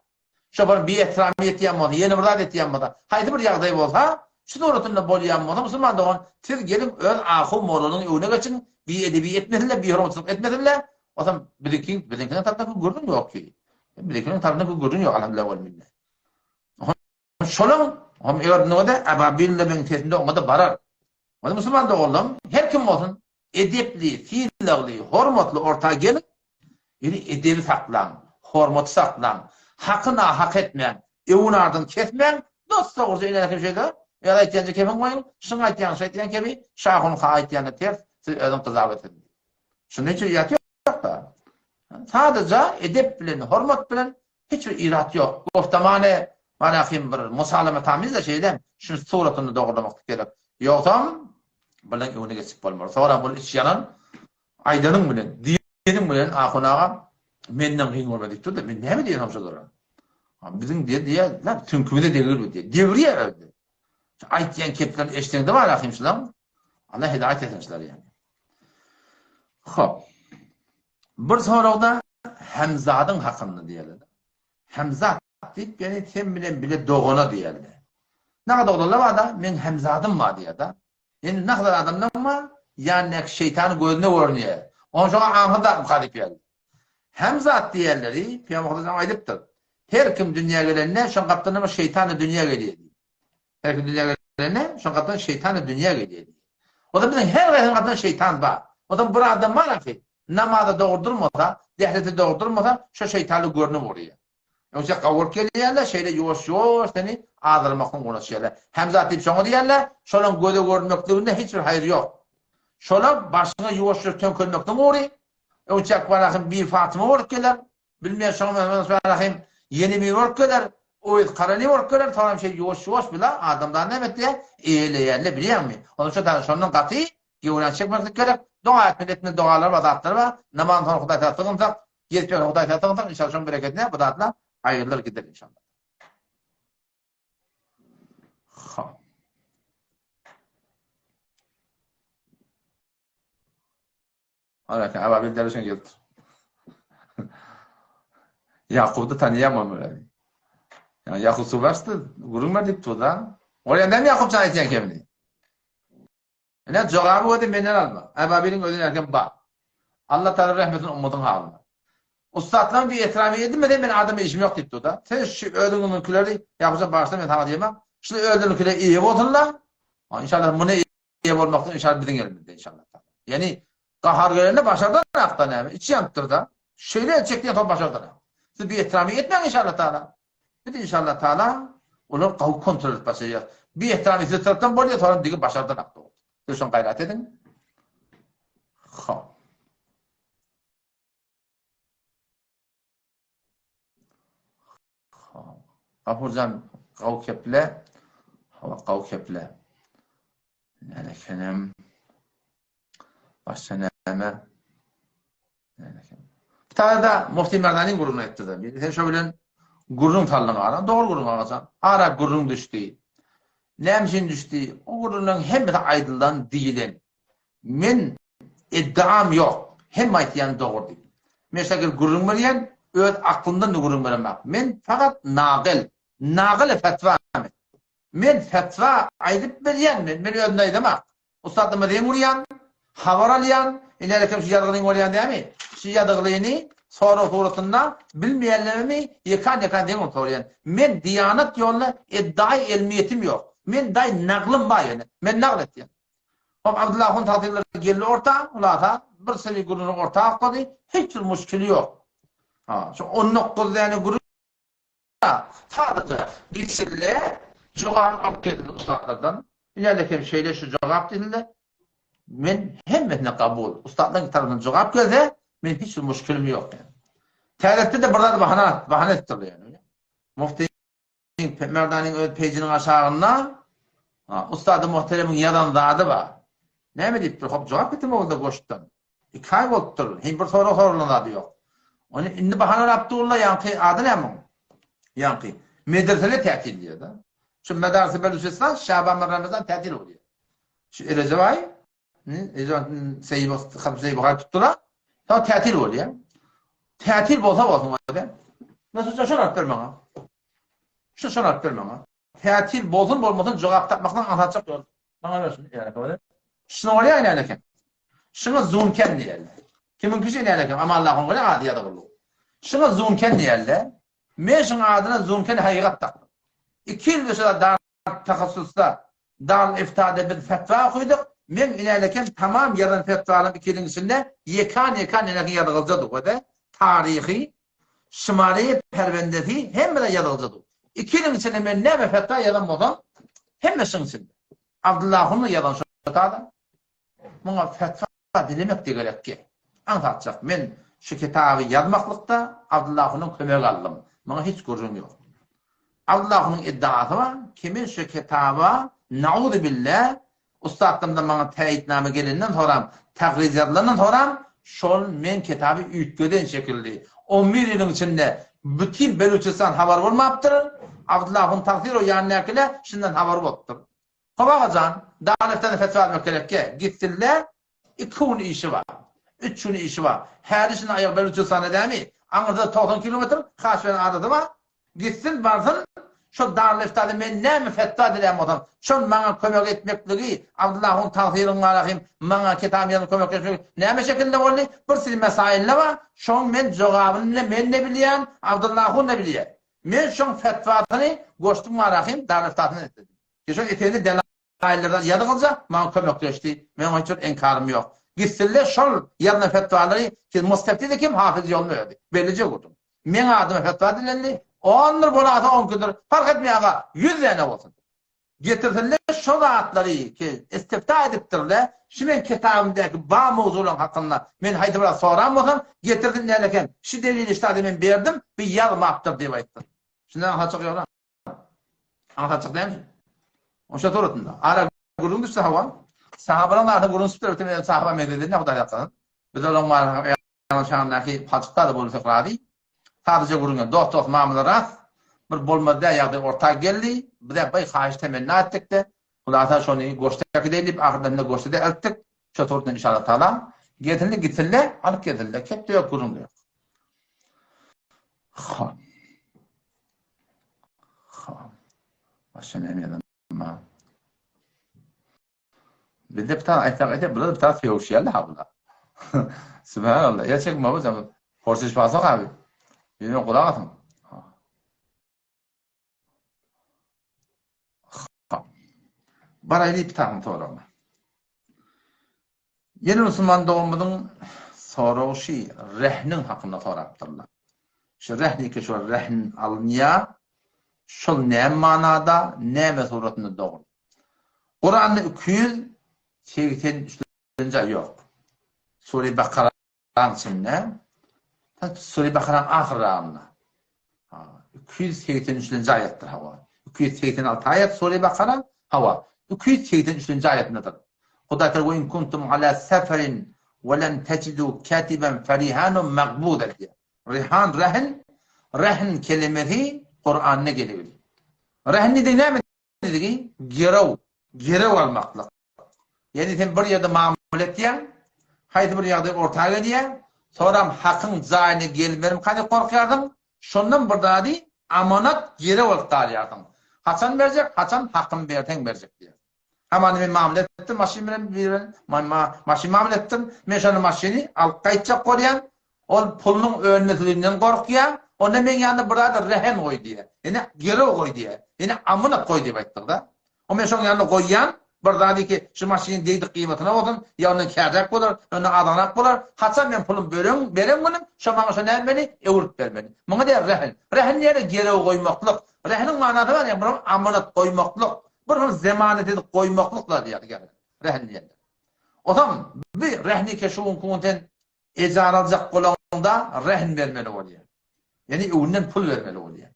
şo bir biehtiram etýän bolsa, ýene bir zat etýän bolsa, haýsy bir ýagdaý bolsa, şu suratynda bolýan bolsa, musulman dogan, siz geliň öz ahun mollanyň öňüne geçiň, biedebi etmesinler, bihormatçylyk etmesinler, osam biziňki, biziňkiniň tarapyndan gürrüň ýok ki. Biziňkiniň tarapyndan gürrüň ýok, alhamdulillah wal minne. Şolaň hem eger node Ababil-de meň sesimde oňa-da barar. Ony musulman doganlarym, her kim bolsun, edepli, sylagly, hormatly orta gelip, ýöne edebi saklaň, hormaty saklaň, haky nahak etmäň, öwün ardyny kesmäň, dos-dogruja ine kim şeýle, öz aýtýanja kebiň goýuň, şuň aýtýany şu aýtýan kebi, Şahun ha aýtýany ters, siz özüň gyzap etsin. Şunda hiç uýat ýok-da. Sadaja edep bilen, hormat bilen Hiç bir irat ýok. Goftamany mana kim bir musalama tamizde şeýdem şuny suratyny dogurlamaklyk gerek. Ýogsam bilen öňüne geçip bolmaz. Soňra bul iç ýalan aýdanyň bilen, diýeniň bilen ahun aga menden kyn görme diýip durdy. Men näme diýenim şolara? Biziň diýe diýe, süňkümize degir bu diýe. Degirýär özi. Aýtýan keplerini eşdeňde bar ahim şulaň. Allah hidaýet etsin şulary ýani. Hop. Bir soragda Hemzadyň hakynda diýerler. Hemzat diýip, ýani sen bilen bile dogana diýerler. Naga doglanlar bar-da, meň Hemzadym bar diýer-de. Indi nahzar adamdan bar, ýanyndaky şeýtanyň gözüne görünýär. Onuň şoňa aňsat zatmyka diýip ýörler. Hemzat diýerleri, Pygamber Hudaýjan aýdypdyr. Her kim dünýä gelende, şoň gapdalynda bir şeýtan-da dünýä gelýär diýip. Her kim dünýä gelende, şoň gapdalynda şeýtan-da dünýä gelýär diýip. O-da biziň her gaýsynyň gapdalynda şeýtan bar. O-da bir adam bar ahy, namaza dogry durmasa, dährete dogry durmasa, şo şeýtanly görnüp urýar. Ýogsa gawuryp gelýärler, şeýle ýuwaş-ýuwaş seni azdyrmakdan uğraşýarlar. Hemzat diýip şoňa diýýärler, şolaň göze görünmekliginde hiç bir haýyr ýok. Şolar başyňa ýuwaş-ýuwaş töňkelmekden ury. Öňçäk Barahym bir Fatyma bolup geler, bilmeýän şoňa Barahym ýene biri bolup geler, Oýuz Karani bolup geler, soňam şeý ýuwaş-ýuwaş bila adamzady näme etýär? Eýeleýärler, bilýäňmi? Onuň üçin tany şondan gaty göwräni çekmeklik gerek. Doga etmeli, etmeli dogalar bar, zatlar bar. Namazdan soňra Hudaý tagala sygynsak, gezip ýörse Hudaý tagala sygynsak, inşallah şoň bereketine bu zatlar aýrylar gider inşallah. Ha. Ana, Ababil derişen geldi. Ýakuby tanýan men. Ýa Ýakup suwaşdy, gürrüň ber diýip dur-da. Ol ýa näme Ýakup jan aýtýan kemini? Ine jogaby özi menden alma. Ababiliň özüne erken bar. Allah Taala rehmetini ummatyň halyna. Ussatlaryň bir etramy edilmese men adama işim ýok diýip dur-da. Sen şu özüňiňkileri Ýakup jan bagyşla men saňa diýemem. Şu özleriňkilere eýe bolsunlar. Inşallah muny eýe bolmaklyk inşallah biziň elimizde inşallah. Ýani gahar gelende başardan akda näme? Içi ýanypdyr da. Şeýle etjek diýen soň başardan. Siz bir etramy etmäň inşallah taala. Biz inşallah taala olar gawy kontrol edip başarýar. Bir etramy siz tarapdan bolýar, soňra digi başardan akda. Siz şoň gaýrat ediň. Ha. Gapurjan gaw keple. Hawa gaw keple. Näle kenem. Başga näme? Näle eken. Bir tane da Mufti Merdaniň gürrüňini aýtdy-da. Sen şo bilen gürrüň saldyň ara. Dogry gürrüň agajan. Ara gürrüň düşdi. Näme üçin düşdi? O gürrüňleriň hemmesi aýdylan, diýilen. Men iddiam ýok. Hemme aýtýan dogry diýip. Men şeýle gürrüň berýän, öz aklymdan da gürrüň beremok. Men fakat nagyl. Nagyl fetwa men. Men fetwa aýdyp berýän men. Men özümden aýdamak. Ussatlyma deň urýan, habar alýan, ileriki şu ýazgylyň bolýan dämi? Şu ýazgylyny sorag suratynda bilmeýänlerimi ýekan-ýekan deň urup soraýan. Men diýanat ýolunda iddiaý elmiýetim ýok. Men daý naglym bar ýöne. Men nagl etýän. Hop Abdylla ahun tagtyrlary geldi orta, hulasa bir seri gürrüňi orta oklady, hiç bir muşkili ýok. Ha, şu 19 däne gürrüň sadaja gitsinle jogap alyp gelsin ussatlardan. Ilerle hem şeýle şu jogap diýsinler. Men hemmesine kabul. Ussatlaryň tarapyndan jogap gelse, men hiç bir muşkilim ýok. Täzede de bir zat bahana, bahana etdirdi ýani. Mufti Merdanyň öz peýjiniň aşagynda Ussady Muhteremiň ýazan zady bar. Näme diýipdir? Hop, jogap getirme boldy goşdan. Iki aý bolupdyr. Hem bir sorag soralan zady ýok. Ony indi bahanalap durlar, ýaňky ady näme oň? Ýaňky medresele tätil diýýär-de. Şu medarisi Belüçistan Şaban bir Ramazan tätil bolýar. Şu Erejep aýy Seýib tutdular. Soň tätil bolýar. Tätil bolsa bolsun öde. Nasıl şonu alyp ber maňa. Şu şonu alyp ber maňa. Tätil bolsun bolmasyn jogap tapmakdan aňsatjak ýol. Maňa ber şunu ýa öde. Şunu bolýar ýa eken. Şuňa zunken diýerler. Kimiň kişi ýa eken Amanlahyň bolýar ady ýa-da gullugy. Şuňa zunken diýerler. Men şuň adyna zunken haýygat dakdym. 2 ýyl şu dar Tahassusda Darul Iftada biz fetwa okydyk. Meň inälekem tamam ýazan fetwalarym iki ýylyň içinde ýekan-ýekan inälekem ýazgyljady we-de taryhy, şymary perwendesi hemme zat ýazgyljady. Iki ýylyň içinde men näme fetwa ýazan bolsam, hemme şyň içinde. Abdylla Hunly ýazan şo tada. Muňa fetwa dilemek-de gerekki. Aňsatjak. Men şu kitaby ýazmaklykda Abdylla Hunyň kömegi aldym. Muňa hiç gürrüň ýok. Abdylla Hunyň iddiasy bar ki men şu kitaba nauzubilla ussatlarymdan maňa täýitname gelenden soram, tagriz ýazylandan soram şol men kitaby üýtgeden şekilli. On bir ýylyň içinde bütin Beluçistan habar bolmapdyr. Abdylla Hun tagsyr o ýanyndakylar şundan habar bolupdyr. Hop agajan, Daglyfdan fetwa almak gerekge, gitsinle, iki gün işi bar. Üç gün işi bar. Häli şindi aýagy Belujystanda dämi? Aňyrda 90 kilometr Haşbeniň adasy bar. Gitsin, barsyn, şo Darlyftada men näme fetwa dilän bolsam, şol maňa kömek etmekligi, Abdyllahun tagsyryň barahym maňa kitap ýazyp kömek etmekligi näme şekilde boldy? Bir sili mesailde bar, şoň men jogabyny ne men-de bilýän, Abdyllahun-da bilýär. Men şoň fetwasyny goşdum barahym Darlyftasyny etdim. Şol etegini delaillerden ýazgylja maňa kömekleşdi. Meň oňa hiç bir enkarym ýok. Gitsinler şol ýazylan fetwalary siz mustefti-de kim Hafyz ýoluna özi. Bellije gurduň. Meň adyma fetwa dilendi. Ondur bolasa onkudyr. Parh etmeýär aga, ýüz däne bolsun. Getirsinler şo zatlary ki istifta edipdirler. Şu meň kitabymdaky ba mowzularyň hakynda men haýsy bir zat soran bolsam, getirsin däleken. Şu delili şu zady men berdim, bi ýazmapdyr diýip aýtsyn. Şundan haçak ýok. Aňsatjak dälmi? Oşa suratynda. Ara gürrüň düşse hawa. Sahabalaryň arasynda gürrüň düşüpdir, öte men sahaba meňzedildi, Hudaý saklasyn. Biz olaryň ýalan şanyndaky palçykda-da bolsak razy. Sadaja gürrüň, dost-dost mamla ras. Bir bolmaz däl ýagdaý orta geldi. Biz-ä baý haýyş temenna etdik-de, hulasa şony goşda äkideýin diýip, ahyrda goşda-da eltdik. Şo suratynda inşallah taala gelsinle gitsinle, alyp gelsinle. Kepde ýok, gürrüň ýok. Hop. Hop. Başga näme ýazan? Bizde bir tane aýtsak aýtsak, bular bir tane sögüşýärler ha bular. Subhanallah. Ýa çekme hocam. Porsiş pasak abi. Ýöne gulak asyň. Baraýly bir tane soragyna. Ýene musulman doganymyzyň soragy şi rehniň hakynda sorapdyrlar. Şu rehniki şol rehn alynýar, şol näme manada, näme suratynda dogry? Kuranda 283-nji aý ýok. Sure Bakara içinde, Sure Bakaranyň ahyrragynda. 283-nji aýatdyr hawa. 286 aýat Sure Bakara, hawa. 283-nji aýatyndadyr. Hudaý Teala we in kuntum ala seferin we lem tejidu katiban ferihanun magbuda diýýär. Rihan, rehin, rehin kelimesi Kuranda gelip. Rehin diýdigi näme diýdigi? Girew, girew almaklyk. Ýagny sen bir ýerde mamla etýäň, haýsy bir ýagdaý orta gelýär, soram hakyň jaýyna gelmerimka diýip gorkýarsyň, şondan bir zady amanat girew alyp galýarsyň. Haçan berjek, haçan hakymy berseň berjek diýýär. Hamana men mamla etdim maşyn bilen biri bilen, maşyn mamla etdim, men şony maşyny alyp gaýtjak bolýan, ol pulunyň ölmesliginden gorkýar, onda meň ýanymda bir zady rehen goý diýýär. Ýene girew goý diýýär. Ýene amanat goý diýip aýtdyk-da. O men şoň ýanynda goýýan, bir zady ki, şu maşynyň degdik gyýmatyna bolsun, ýa ondan käräk bolar, ondan azanrak bolar, haçan men pulum bören, beren günüm, şo maňa şo nätmeli, öwrüp bermeli. Muňa diýýär rehin. Rehin diýýär gerew goýmaklyk. Rehiniň manasy bar, ýa bir amanat goýmaklyk, bir hil zemanet edip goýmaklyk zat diýýär rehin diýende. Otam bi rehni ke şu günki gün sen ejara aljak bolaňda rehin bermeli bolýar. Ýani öňünden pul bermeli bolýar.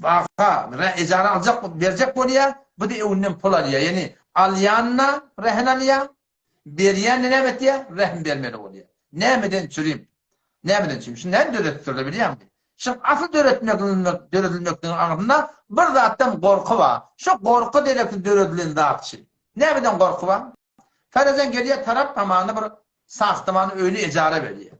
Baka ejara aljak berjek bolýar, bu-da öňünden pul alýar. Ýani alýan-da rehin alýar, berýän-de näme etýär? Rehin bermeli bolýar. Nämeden çürim? Nämeden çürim? Şuny näme döredipdirler bilýäňmi? Şuň asyl döretmekliginiň döredilmekliginiň aňyrsynda bir zatdan gorky bar. Şo gorky dereksiz döredilen zat şi. Nämeden gorky bar? Ferezen gelýär tarap hamana bir sahtamany öýüni ejara berýär.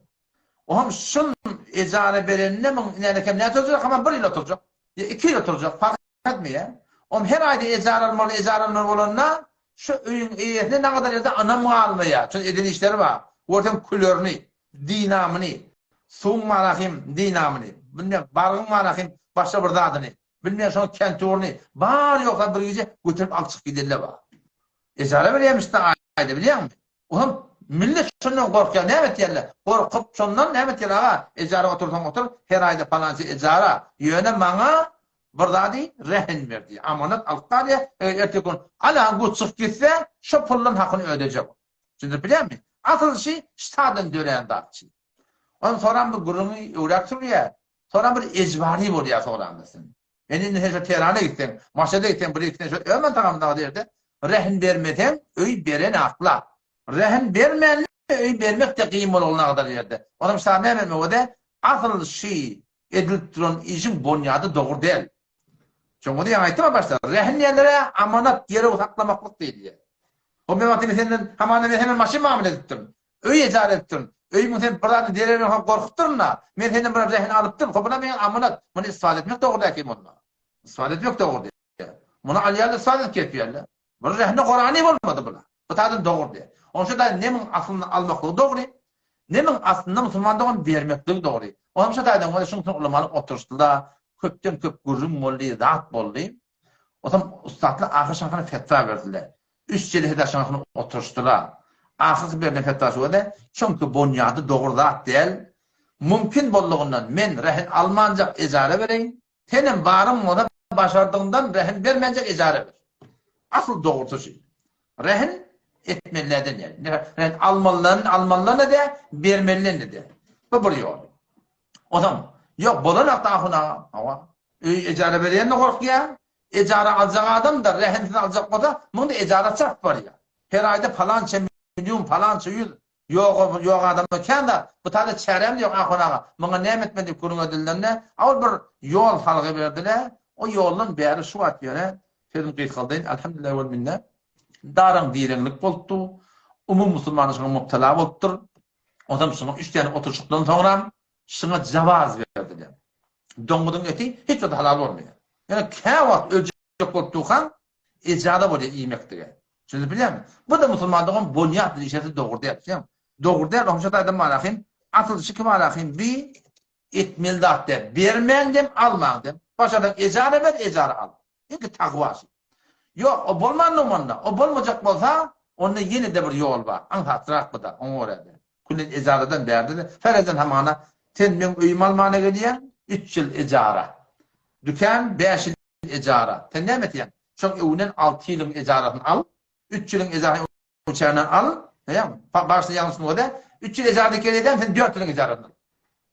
Oňam şun ejara berenine muň inänekem näçe oturjak hamana bir ýyl oturjak. Ýa iki ýyl oturjak parh etmeýär. Oňam her aýda ejara almaly ejara almaly bolanda şu öýüň eýesine nagadar ýerde ynam galmaýar. Şun eden işleri bar. Görseň külerini, dinamyny, suwuň barahym dinamyny, bilmem bargyň barahym başga bir zadyny, bilmem şoň kenturyny bar ýoksa bir gije göterip alyp çykyp gidenler bar. Ejara berýärmiş-de aýda bilýäňmi? Olam millet şondan gorkýar, näme etýärler? Gorkup şondan näme etýärler aga? Ejara otursaň otur, her aýda palança ejara. Ýöne maňa bir zady rehin ber diýýär. Amanat alyp galýar, eger erteki gün ala bu çykyp gitse, şo puldan hakyny ödejek. Düşündirip bilýärmi? Asyl şi ştadan dörän zat şi. Ondan soram bu gürrüňi öwräp sürýär. Soram bir ejbary bolýar soranda sen. Men indi sen şo Tehrana gitseň, Maşada gitseň, bir gitseň şo ömür tagamynda ýerde rehin bermeseň öý beren akla. Rehin bermän öý bermek de gyn bolgulna gadar ýerde. Onam şa näme etmek asyl şi edilip duran işiň bonýady dogry däl. Şoňa diýen aýtdym başda, rehin diýenlere amanat girew saklamaklyk diýilýär. O men wagtynda senden hamana men senden maşyn mamla edipdim. Öý ejara edipdirin. Öýümiň sen bir zady zererinden soň gorkupdyryn-da. Men senden bir rehin alypdyryn. Hop, buna meň amanat. Muny istifade etmek dogry däl kim onda. Istifade etmek dogry däl. Muny alýarlar, istifade edip kesýärler. Bir rehine gorany bolmady bula. Bu taýdan dogry däl. Onuň üçin daýy nemiň aslyny almaklygy dogry, nemiň aslynda musulman dogan bermekligi dogry. Onuň üçin taýdan görä şunuň üçin ulamalar oturyşdylar, köpden köp gürrüň boldy, zat boldy. Otam ussatlar ahyr şahyna fetwa berdiler. Üç jelese daşyňasyny oturyşdylar. Ahyrky berlen fetwa şu boldy, Çünki bonýady dogry zat däl. Mümkin boldugyndan men rehin almanjak ejara bereýin. Senem baryň bolsa başardygyňdan rehin bermänjek ejara ber. Asyl dogrusy şu. Rehin etmelilerden däl. Rehin almalydan almalydan-da däl, bermeliden-de däl. Bu bir ýoly. Onsoň, ýok, bolanok-da ahun aga. Hawa. Öý ejara berýän-de gorkýar, Ejara aljak adam-da rehinsiz aljak bolsa, muňda ejara çarp barýar. Her aýda palança million, palança ýüz, ýok, ýok adamda kän zat. Bu taýda çäräm ýok, ahun aga, muňa näme etmeli diýip gürrüň edilende, a ol bir ýol salgy berdi-le, o ýoldan bäri şu wagt ýöne, sözümi gysgaldaýyn, alhamdulillah wel minne, daraň-direňlik bolupdy, umumy musulmanlar şoňa mubtala bolupdyr. Onsoň şuňa üç däne oturyşykdan soňram Şuňa jawaz berdiler. Doňuzyň eti hiç wagt halal bolmaýar. Ýöne käwagt öljek bolup durkaň, ejaza bolýar iýmeklige. Düşünip bilýäňmi? Bu-da musulman dogan bonýat dişesi dogry däl. Düşünýäňmi? Dogry däl, oňa şo taýdan malahym, asyl şiki malahym bi etmeli zat däl. Bermäň dem, almaň dem. Başarsaň ejara ber, ejara al. Iňki tagwa şi. Ýok, o bolmandygy onda. O bolmajak bolsa, onda ýene-de bir ýol bar. Aňsatrak bu-da, oňa görä-de. Külli ejaradan bärde-de, Ferezen hamana, sen meň öýümi almana gelýäň, üç ýyl ejara. Dükän bäş ýyl ejara. Sen näme etýäň? Şoň öwünden alty ýylyň ejarasyny al, üç ýylyň ejarasyny Uçardan al, näme? Başda ýalňyş boldy. 3 ýyl ejara dikelýän, sen 4 ýylyň ejarasyny al.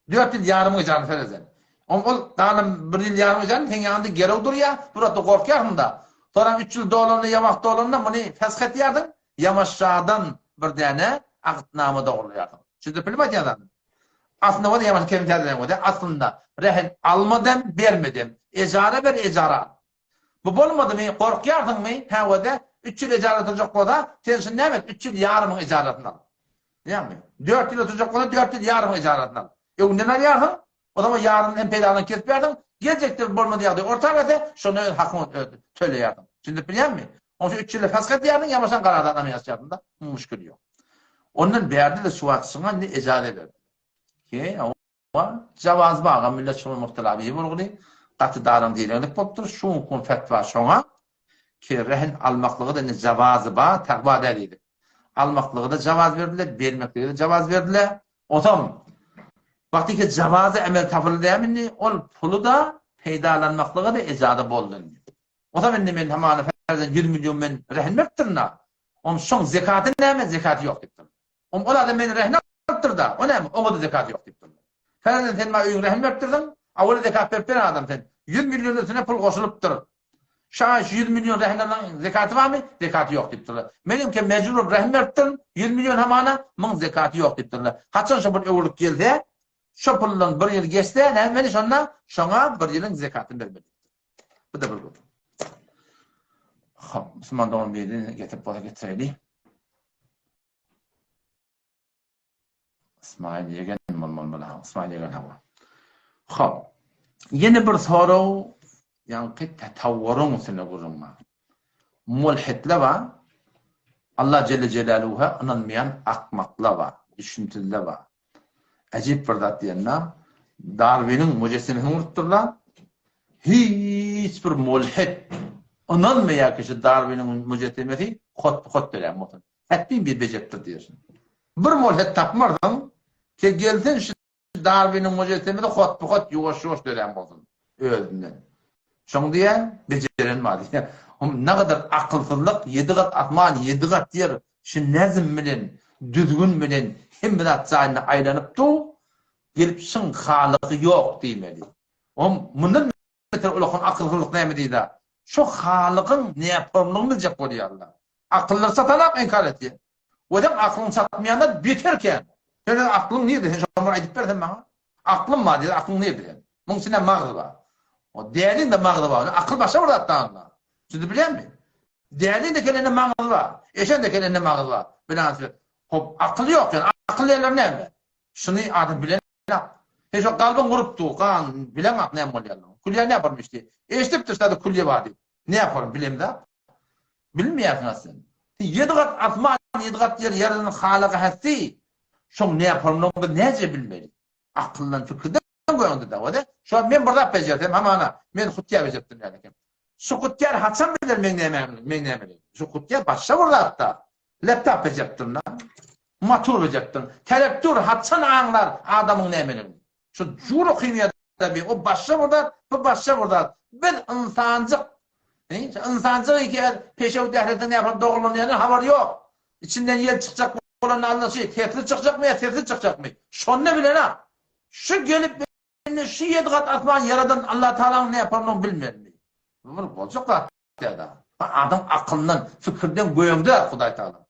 4 ýyl ýarymyň ejarasyny sereden. Oň ol galan 1 ýyl ýarym ejarasyny seň ýanyňda gerew durýar, bir wagtda gorkýarsyň da. Soram 3 ýyl dolanda ýa wagt dolanda muny fesh etýärsiň, ýamaşjadan bir däne agytnama dogurlaýarsyň. Düşündirip bildim aýdýan zadymy? Aslynda bolsa ýamaşa kem täzelen bolsa, aslynda rehin alma dem, berme dem. Ejara ber, ejara al. Bu bolmadymy, gorkýarsyňmy, häwede, üç ýyl ejara oturjak bolsa, sen şuny näme et, üç ýyl ýarymyň ejarasyny al. Bilýäňmi? Dört ýyl oturjak bolsa, dört ýyl ýarymyň ejarasyny al. Öňünden alýarsyň, o zaman ýarymyny hem peýdadan kesip ýarsyň, geljekde bolmadyk ýagdaý orta gelse, şonda öz hakyňy öz töleýärsiň. Düşündirip bilýäňmi? Onuň üçin üç ýylda fask edýärsiň, ýa bolsa garazatnama ýazýarsyň-da, muşkil ýok. Ondan bärde-de şu wagt şuňa indi ejaza berdiler. He, Jawaz baga millet şuňa muhtela bihi bolguly, gaty daran direňlik bolupdyr, şu gün fetwa şoňa. Ki rehin almaklyga-da indi jawazy bar, tagwa däl diýdik. Almaklyga-da jawaz berdiler, bermeklige-de jawaz berdiler. Onsoň, wagty ki jawazy emel tapyldy dämi indi, ol puly-da peýdalanmaklyga-da ejaza boldy indi. Onsoň indi men hamana ferzen 100 million men rehin beripdirin-a. Onsoň zekaty näme, zekaty ýok diýipdir. Oň ol adam meni rehine alypdyr-da, o näme, oňa-da zekat ýok diýipdir. Ferzen sen maňa öýüňi rehin beripdirsiň, awala zekat berip beren adam sen. 100 million üstüne pul goşulypdyr. Şaý şu 100 million rehin alan zekaty barmy? Zekaty ýok diýipdirler. Menem ke mejbur bolup rehin beripdirin, 100 million hamana, muň zekaty ýok diýipdirler. Haçan şo bir öwrülip gelse, şo puldan bir ýyl geçse, näme etmeli şonda? Şoňa bir ýylyň zekatyny bermeli diýipdir. Bu da bir gürrüň. Hop, musulman dogan birini getirip bolsa getireýli. Ismail ýegen bolmaly bula. Ismail ýegen hawa. Hop. Ýene bir sorag, ýaňky tatawwuryň üstünde gürrüň bar. Mulhitler bar. Allah Celle Celaluhu'a ynanmaýan akmaklar bar, düşünsizler bar. Äjip bir zat diýende, Darwiniň mujessemesini gurupdyrlar. Hiç bir mulhit ynanmaýar ki, şu Darwiniň mujessemesi hot-hot dörän bolsun. Hätdin bir bejeripdir diýersiň. Bir mulhit tapmarsyň, ki gelsin şu Darwiniň mujessemesi hot-hot ýuwaş-ýuwaş dörän bolsun özünden. Şoň diýýän, bejeren bar diýýän. Hom nagadar akylsyzlyk, ýedi gat asman, ýedi gat ýer şu nezm bilen, düzgün bilen hemme zat jaýynda aýlanyp dur, gelip şyň halyky ýok diýmeli. Hom mundan beter ulakan akylsyzlyk näme diýdä? Şo halykyň näpormlygyny biljek bolýarlar. Akyllary çatanak inkar etýär. We seň aklyň çatmaýanlar beter kän. Sen öz aklyň nirde? Sen şony bir aýdyp ber sen maňa. Aklym bar diýýär, aklyň nirde sen? Muň içinde magzy bar. O däliň-de magzy bar. Akyl başga bir zat da. Siz bilýärmi? Däliň-de kelende magzy bar. Eşen-de kelende magzy bar. Bilen Hop, akyl ýok ýa. Akyl diýenler näme? Şuny adam bilen Sen şo galbyň gurup dur, gan bileňak näme bolýanyny. Külýä näme bolmyş diýip. Eşidipdir şada külýe bar diýip. Näme bolar bilemzok. Bilmeýärsiň sen. Ýedi gat asman, ýedi gat ýer ýaradan Halygy Hässi. Şoň näpormlygyny biz näce bilmeli? Akyldan, pikirden göňde da o-da. Şo men bir zat bejersem, hamana, men hutýa bejeripdim ýaly eken. Şu hutýar haçan biler meň nämämni, meň nämeligimi? Şu hutýar başga bir zat-da. Laptop bejeripdim-da. Motor bejeripdim. Telektor haçan aňlar adamyň nämeligini? Şu jura himiýada bir o başga bir zat, bu başga bir zat. Biz ynsanjyk. Ynsanjyk iki el peşew dählizden nähili dogrulanýandan habary ýok. Içinden ýel çykjak bolanda Allah şu sesli çykjakmy ýa sessiz çykjakmy? Şonda bilenok. Şu gelip indi şu ýedi gat asman ýaradan Allah Tagalaň näpornyny bilmelimi? Bu bir boljak zat däl. Adam akylyndan, fikirden göňde Hudaý Tagala.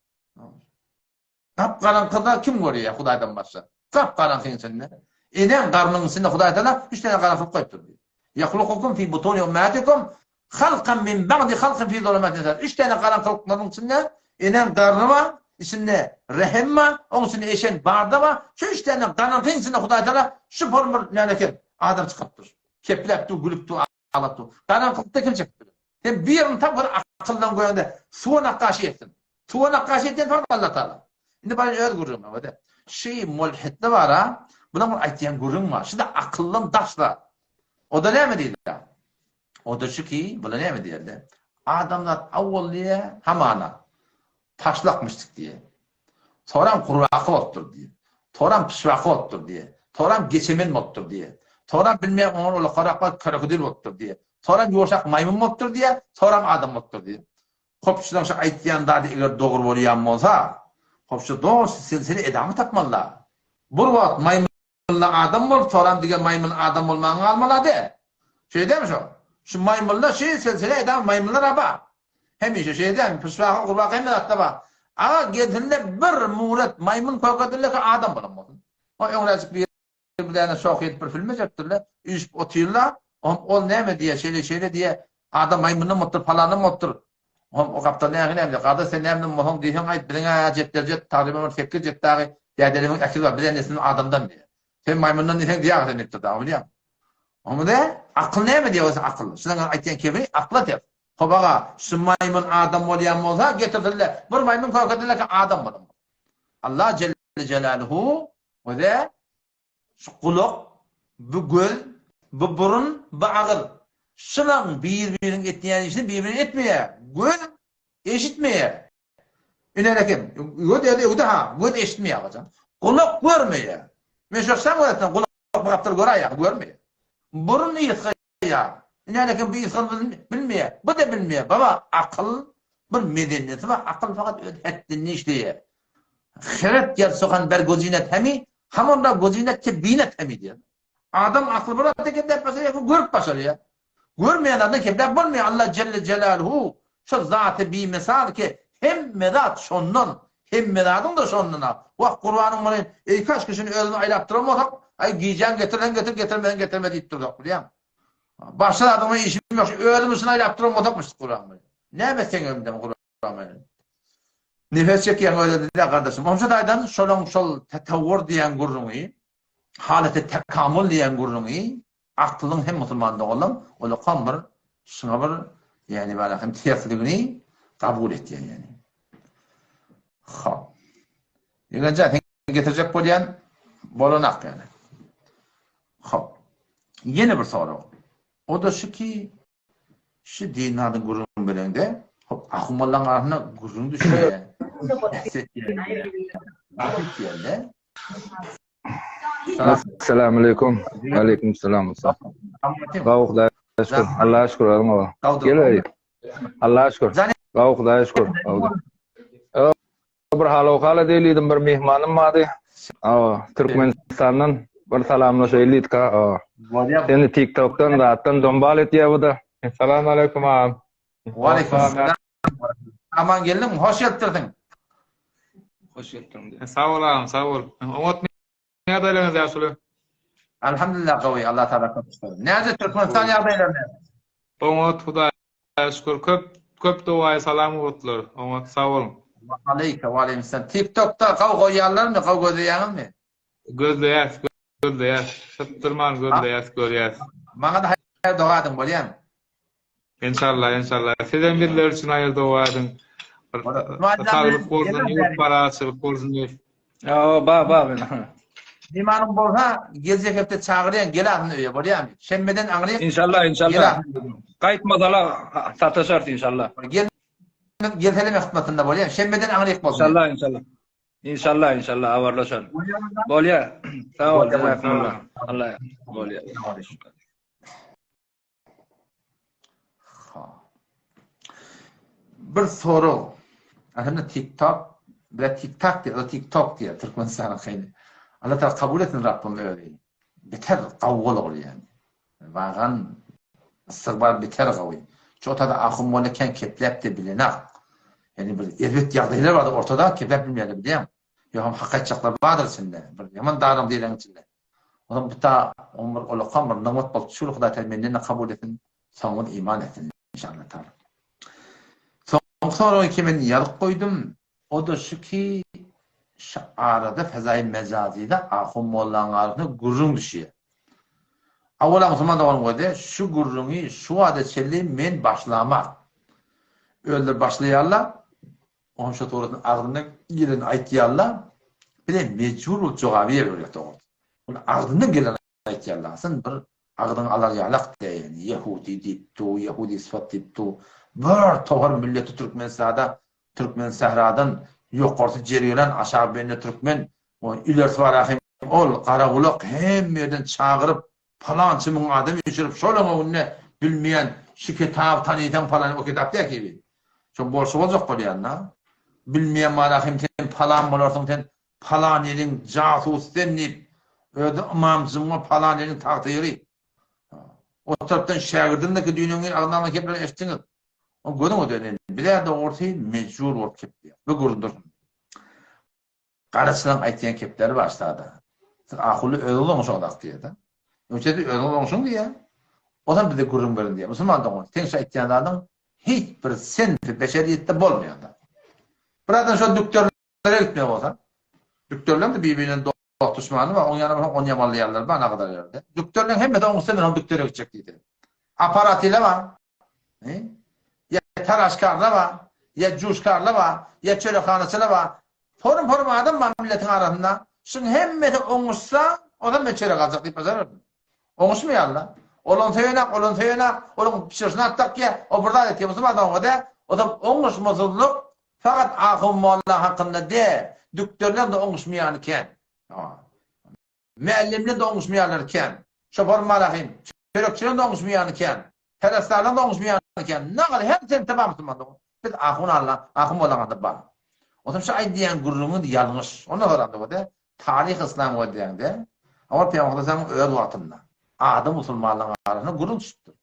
Gap-garaňkyda kim görýär Hudaýdan başga? Gap-garaňkyň içinde. Eneň garnyň içinde Hudaý Tagala üç däne garaňkylyk goýupdyr diýýär. Ýahlukukum fi butuni ummahatikum halkan min ba'di halkin fi zulumatin salas. Üç däne garaňkylyklaryň içinde eneň garny bar, içinde rehem bar, oň içinde eşen barda bar. Şu üç däne garaňkyň içinde Hudaý Tagala şu form bir näme eken adam çykarypdyr. Kepläp dur, gülüp dur, aglap dur. Garaňkylykda kim çekip biler? Sen bir ýerini tap bir akyldan goýaňda suwa nakgaşy etsin. Suwa nakgaşy etýän soň Allah Taala. Indi baýyn öz gürrüňime görä. Şi mulhitli bara, bulaň bir aýtýan gürrüň bar. Şi-de akyldan daş zat. O-da näme diýdi? O-da şu ki, bula näme diýerler? Adamzat awwal diýe, hamana taşlakmyşdyk diýe. Soram gurbaga bolupdyr diýe. Soram pyşbaga bolupdyr diýe. Soram geçemen bolupdyr diýe. Soram bilmeýän oňa ulakarak bir krokodil bolupdyr diýe. Soram ýuwaşak maýmyn bolupdyr diýe. Soram adam bolupdyr diýe. Kopçulaň şu aýtýan zady eger dogry bolýan bolsa, kopçu dost silsile edamy tapmalyda. Bir wagt maýmynla adam bolup, soram digen maýmyn adam bolmaga galmaly de. Şeý dämi şo? Şu maýmynla şu silsile edamy maýmynlar-a bar. Hemişe şeý dämi? Pyşbaga, gurbaga hemme zatda bar. Aga gelsinler bir muret maýmyn kökedinler ki adam bolan bolsun. O öňräjik bir Bir däne şoh edip bir film edipdirler. Üýşüp otyrlar. Ohm ol näme diýýär, şeýle şeýle diýýär. Adam maýmyndan bolupdyr, palandan bolupdyr. Ohm o gapdal näme näme diýýär. Gardaş sen nämeden bolsaň diýseň aýt, biziň-ä jetler jet, tagryban bir sekiz jet dagy dädeleriň äkiz bar, biz enesimiz adamdan diýýär. Sen maýmyndan diýseň diýýär sen diýipdir dagy, bilýäňmi? Ohm de akyl näme diýýär bolsa akyl. Şunuň aýtýan kebi akla ters. Hop aga, şu maýmyn adam bolýan bolsa getirsinler. Bir maýmyn kökedinler ki adam bolan. Allah Celle Celaluhu Öze şu gulak, bu göz, bu burun, bu agyz. Şulaň bir-biriniň etýän işini bir-biri etmeýär. Göz eşitmeýär. Inereken, göz ýa-da öwde ha, göz eşitmeýär gajan. Gulak görmeýär. Men şo şaň öwretdim, gulak bir gapdal göräýýär, görmeýär. Burun ysgaýar. Inereken bu ysgany bilmeýär. Bu-da bilmeýär. Baba, akyl bir medeniýeti bar, akyl fakat öz hetdinde işleýär. Heret ger suhan ber gozinet hemi, hamonda gozinet ke binet hemi diýýär. Adam akly bir zatda kepläp başarýar, görüp başarýar. Görmeýän zatdan kepläp bolmaýar. Allah Jelle Jelaluhu şol zaty bimisal ki, hemme zat şondan, hemme zadyň-da şondan. Wah, gurbanyň bolaýyn, eý kaşki şuny özümiz aýlap duran bolsak, aý gijäň getirseň getir, getirmeseň getirme diýip dursak bilýäňmi? Başga zadyň bilen işim ýok, şu özümiz şuny aýlap duran bolsakmyş gurbanyň bolaýyn. Näme etseň ömrümden gurbanyň bolaýyn. Nefes çekýäň öýde gardaşym. Onça taýdan şolaň şol tetewwur diýen gürrüňi, halaty tekamul diýen gürrüňi aklyň hem musulman doganlaň ulakam bir şuňa bir ýani bana hem tersligini kabul etýän ýani. Hop. Ýegenje sen getirjek bolýan bolanak ýani. Hop. Ýene bir sorag. O da şu ki şu din adyň gürrüň bereňde hop ahumallaň arasynda gürrüň düşýär. Bäh etýär-de. Assalamu aleykum. Aleyküm selam. Gaw Hudaýa şükür. Allah'a şükür özüň oba. Gel Allah'a şükür. Gaw Hudaýa şükür. Bir halo hala diýdim bir myhmanym bardy. Awa, Türkmenistandan bir salamlaşaýyl diýdik ha. Seni TikTokdan zatdan dombal etýär bu da. Salam aleyküm agam. Waleýkim salam. Aman geldiň, hoş gelipdirsiň. Hoş gelipdiň. Sag bol agam, sag bol. Oňat ýagdaýlaryňyz ýagşyly? Alhamdulillah gowy, Allah taala köp şükür. Näce Türkmenistan ýagdaýlary näme? Oňat, Hudaýa şükür. Köp köp dogaýy salam ugratdylar. Oňat, sag boluň. Aleýke, waleýkim. TikTokda gaw goýýarlarmy, gaw gözleýäňizmi? Gözleýäs, gözleýäs. Sypdyrman gözleýäs, görýäs. Maňa-da haýyr doga ediň, bolýamy? Enşalla, enşalla. Sizem bizler üçin haýyr doga ediň. Saglyk bolsun, ýurt parahatçylyk bolsun diýip. Ýa, ba, ba ben. Imanyň bolsa, geljek hepde çagyrýan, gel aslynda öýe, bolýamy? Şenbeden aňryk. Inşallah, inşallah. Gaýtmazala sataşarys inşallah. Gel, gelselem hyzmatynda bolýan. Şenbeden aňryk bolsun. Inşallah, inşallah. Inşallah, inşallah habarlaşar. Bolýar. Sag bol, jazakumullah. Allah bolýar. Bir sorag. Aslynda TikTok, bir TikTok diýär, o TikTok diýär Türkmenistanyň hyny. Allah Taala kabul etsin Rabbim özi. Beter gawgaly ol ýani. Wagan istigbar beter gawy. Şu otada ahun molla kän kepläp de bilenak. Ýani bir erbet ýagdaýlar bardy ortada kepläp bilmeýärler bilýäň. Ýok hem hak aýtjaklar bardyr içinde. Bir ýaman daryň diýleň içinde. Onuň bu ta on bir olakan bir nygmat bolup düşür Hudaý Taala menden-de kabul etsin, soňumyz iman etsin inşallah taala. Soňky soragy ki men ýazyp goýdum, o-da şu ki şu arada fezaýy mejazyda ahun mollaň arasynda gürrüň düşýär. Awala musulman doganym goýdy, şu gürrüňi şu wagta çenli men başlamak. Özleri başlaýarlar, Onuň şo torasyny agzyndan geleni aýtýarlar, bize mejbur bolup jogap berýär dogrusu. Ol agzyndan geleni aýtýarlar. Sen bir agzyňy alar ýalak diýýän, ýehudi diýip du, ýehudi sypat diýip du. Bir tohar milleti Türkmenistanda, Türkmen sähradan ýokarsy Jergelan, aşagy bende türkmen, ilersi bar ahim ol garagulak hemme ýerden çagyryp Palança müň adam üýşürip şolaň öňünde bilmeýän şu kitaby tanysaň palan o kitap däl ki Şo bolşy boljak bolýan-da. Bilmeýän mala hem sen palan bolarsyň sen palan ýeriň jasusy sen diýip özi ymam jumga palan ýeriň tagsyry. O tarapdan şägirdiňdeki düýn öňňin agzyna alnan kepleri eşitdiňiz. O gözüň ödeni. Bizä dogrusy mejbur bolup kepleýär. Bu gürrüň dursun. Garaçylaň aýtýan kepleri bar sada. Siz ahuly özüňiz oňuşaňyz ak diýýär-de. Öňçesi özüňiz oňuşyň diýýär. Ozal bize gürrüň beriň diýýär. Musulman dogan, seň şu aýtýan zadyň hiç bir senfi beşeriýetde bolmaýan zat. Bir adam şol dükderlere gitmeli bolsa, dükderleň-de bir-birinden dost duşmany bar, oň ýanyna barsaň ony ýamanlaýanlar bar nagadar ýerde. Dükderleň hemmesi oňuşsa men oň dükdere gitjek diýdi. Apparatyle bar. Ýa taraşkarlar bar, ýa juşkarlar bar, ýa çörekhanaçylar bar. Forum-forum adam bar milletiň arasynda. Şuň hemmesi oňuşsa, ondan men çörek aljak diýip başararyn. Oňuşmaýarlar. Olam söýenak, olam söýenak, olaň pişirişini at dakýa, o bir zat etýä, musulman dogan dä. Ozam oňuşmasyzlyk fakat ahun molla hakynda dä, dükderleň-de oňuşmaýany kän. Mällemler-de oňuşmaýanlary kän. Şopar Malahym, çörekçileň-de oňuşmaýany kän. Perestarlaň-da oňuşmaýany kän. Nagal her sebitde bar musulman dogan. Biz ahun alla, ahun mollaňada bar. Onsoň şu aýdýan gürrüňiňiz ýalňyş. Ondan soram dogan dä. Taryh yslam gözleýäňde, Omar pygamber aleyhisselamyň öz wagtynda ady musulmanlaryň arasynda gürrüň düşüpdir.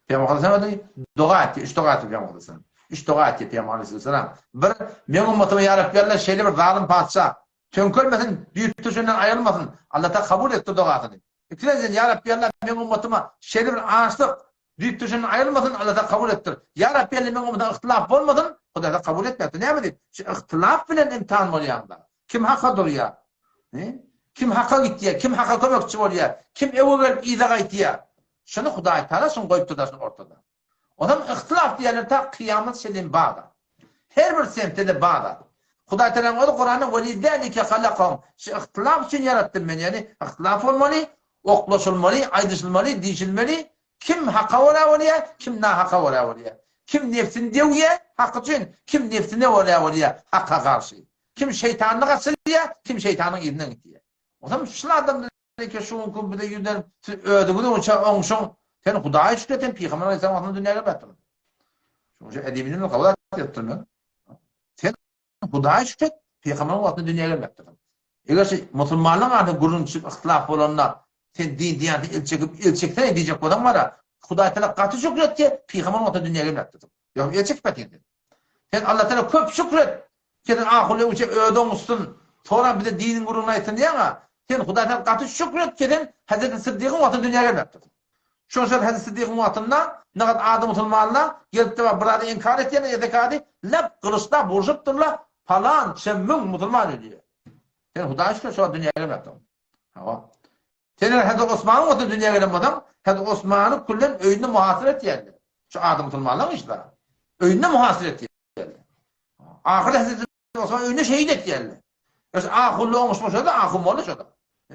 Pygamber aleyhisselam özi doga etdi, üç doga etdi pygamber aleyhisselam. Üç doga etdi pygamber aleyhisselam. Bir, meň ummatyma ýa Rabbi Allah şeýle bir zalym patyşa töňkelmesin, düýp düşenden aýrylmasyn. Allah Taala kabul etdi dogasyny. Ikinjiden, ýa Rabbi Allah meň ummatyma şeýle bir açlyk, Düýp düşenden aýrylmasyn, Alla Taala kabul etdir. Ýa Rabbi Allah meň ummatyma yhtylaf bolmasyn, Hudaý Taala kabul etmezdi. Näme diýip? Şu yhtylaf bilen imtihan bolýaňda. Kim haka durýar? Kim haka gitýär? Kim haka kömekçi bolýar? Kim öňe gelip yza gaýtýar? Şuny Hudaý Taala şuny goýupdyr daşyny ortada. Onam yhtylaf diýýärler ta kyýamat çenli bar. Her bir semtde-de bar. Hudaý Taalaň özi Kuranda we lizalike halakahum şu yhtylaf üçin ýaratdym men ýagny yhtylaf bolmaly, oklaşylmaly, aýdyşylmaly, diýşilmeli, Kim haka görä bolýar, kim nahaka görä bolýar. Kim nebsini döwýär hak üçin, kim nebsine görä bolýar haka garşy. Kim şeýtanyny gaçyrýar, kim şeýtanyň yzyndan gidýär. Onsoň şul adamlar ki şu günki bize ýüzlenip siz özüňiz oňça oňşuň, sen Hudaýa şükür et, sen Pygamber aleyhissalam wagtynda dünýä gelmändirin. Şonuň üçin edebini kabul etdirip men. Sen Hudaýa şükür et, pygamberiň wagtynda dünýä gelmekdirsiň. Eger şu musulmanlaryň arasynda gürrüň düşüp yhtylaf bolanda, sen din diýanty el çekip, el çeksene diýjek bolsaň bara, Hudaý Tagala gaty şükür et ki, pygamberiň wagtynda dünýä gelmekdirsiň. Ýok, el çekip ýatyň sen. Sen Allah Tagala köp şükür et, seniň ahuly öwçe özi oňuşsyn, soram bize diniň gürrüňini aýtsyn diýýäň-a. Sen Hudaý Tagala gaty şükür et ki, sen Hezreti Syddygyň wagtynda dünýä gelmekdirsiň. Şol şol Hezreti Syddygyň wagtynda nagat ady musulmanlar gelipdi bir zady inkar etýärler zekaty lap gylyçlap urşupdyrlar palança müň musulman ölýär. Sen Hudaýa şükür şo wagt dünýä gelmänsoň. Hawa. Sen eger Hezreti Osmanyň wagtynda dünýä gelen bolsaň, Hezreti Osmany küllen öýünde muhasyr etýärler. Şu ady musulmanlaryň işi da. Öýünde muhasyr etýärler. Ahyry Hezreti Osman öýünde şehit etýärler. Şu ahunly oňuşma şoda, ahun molla şoda.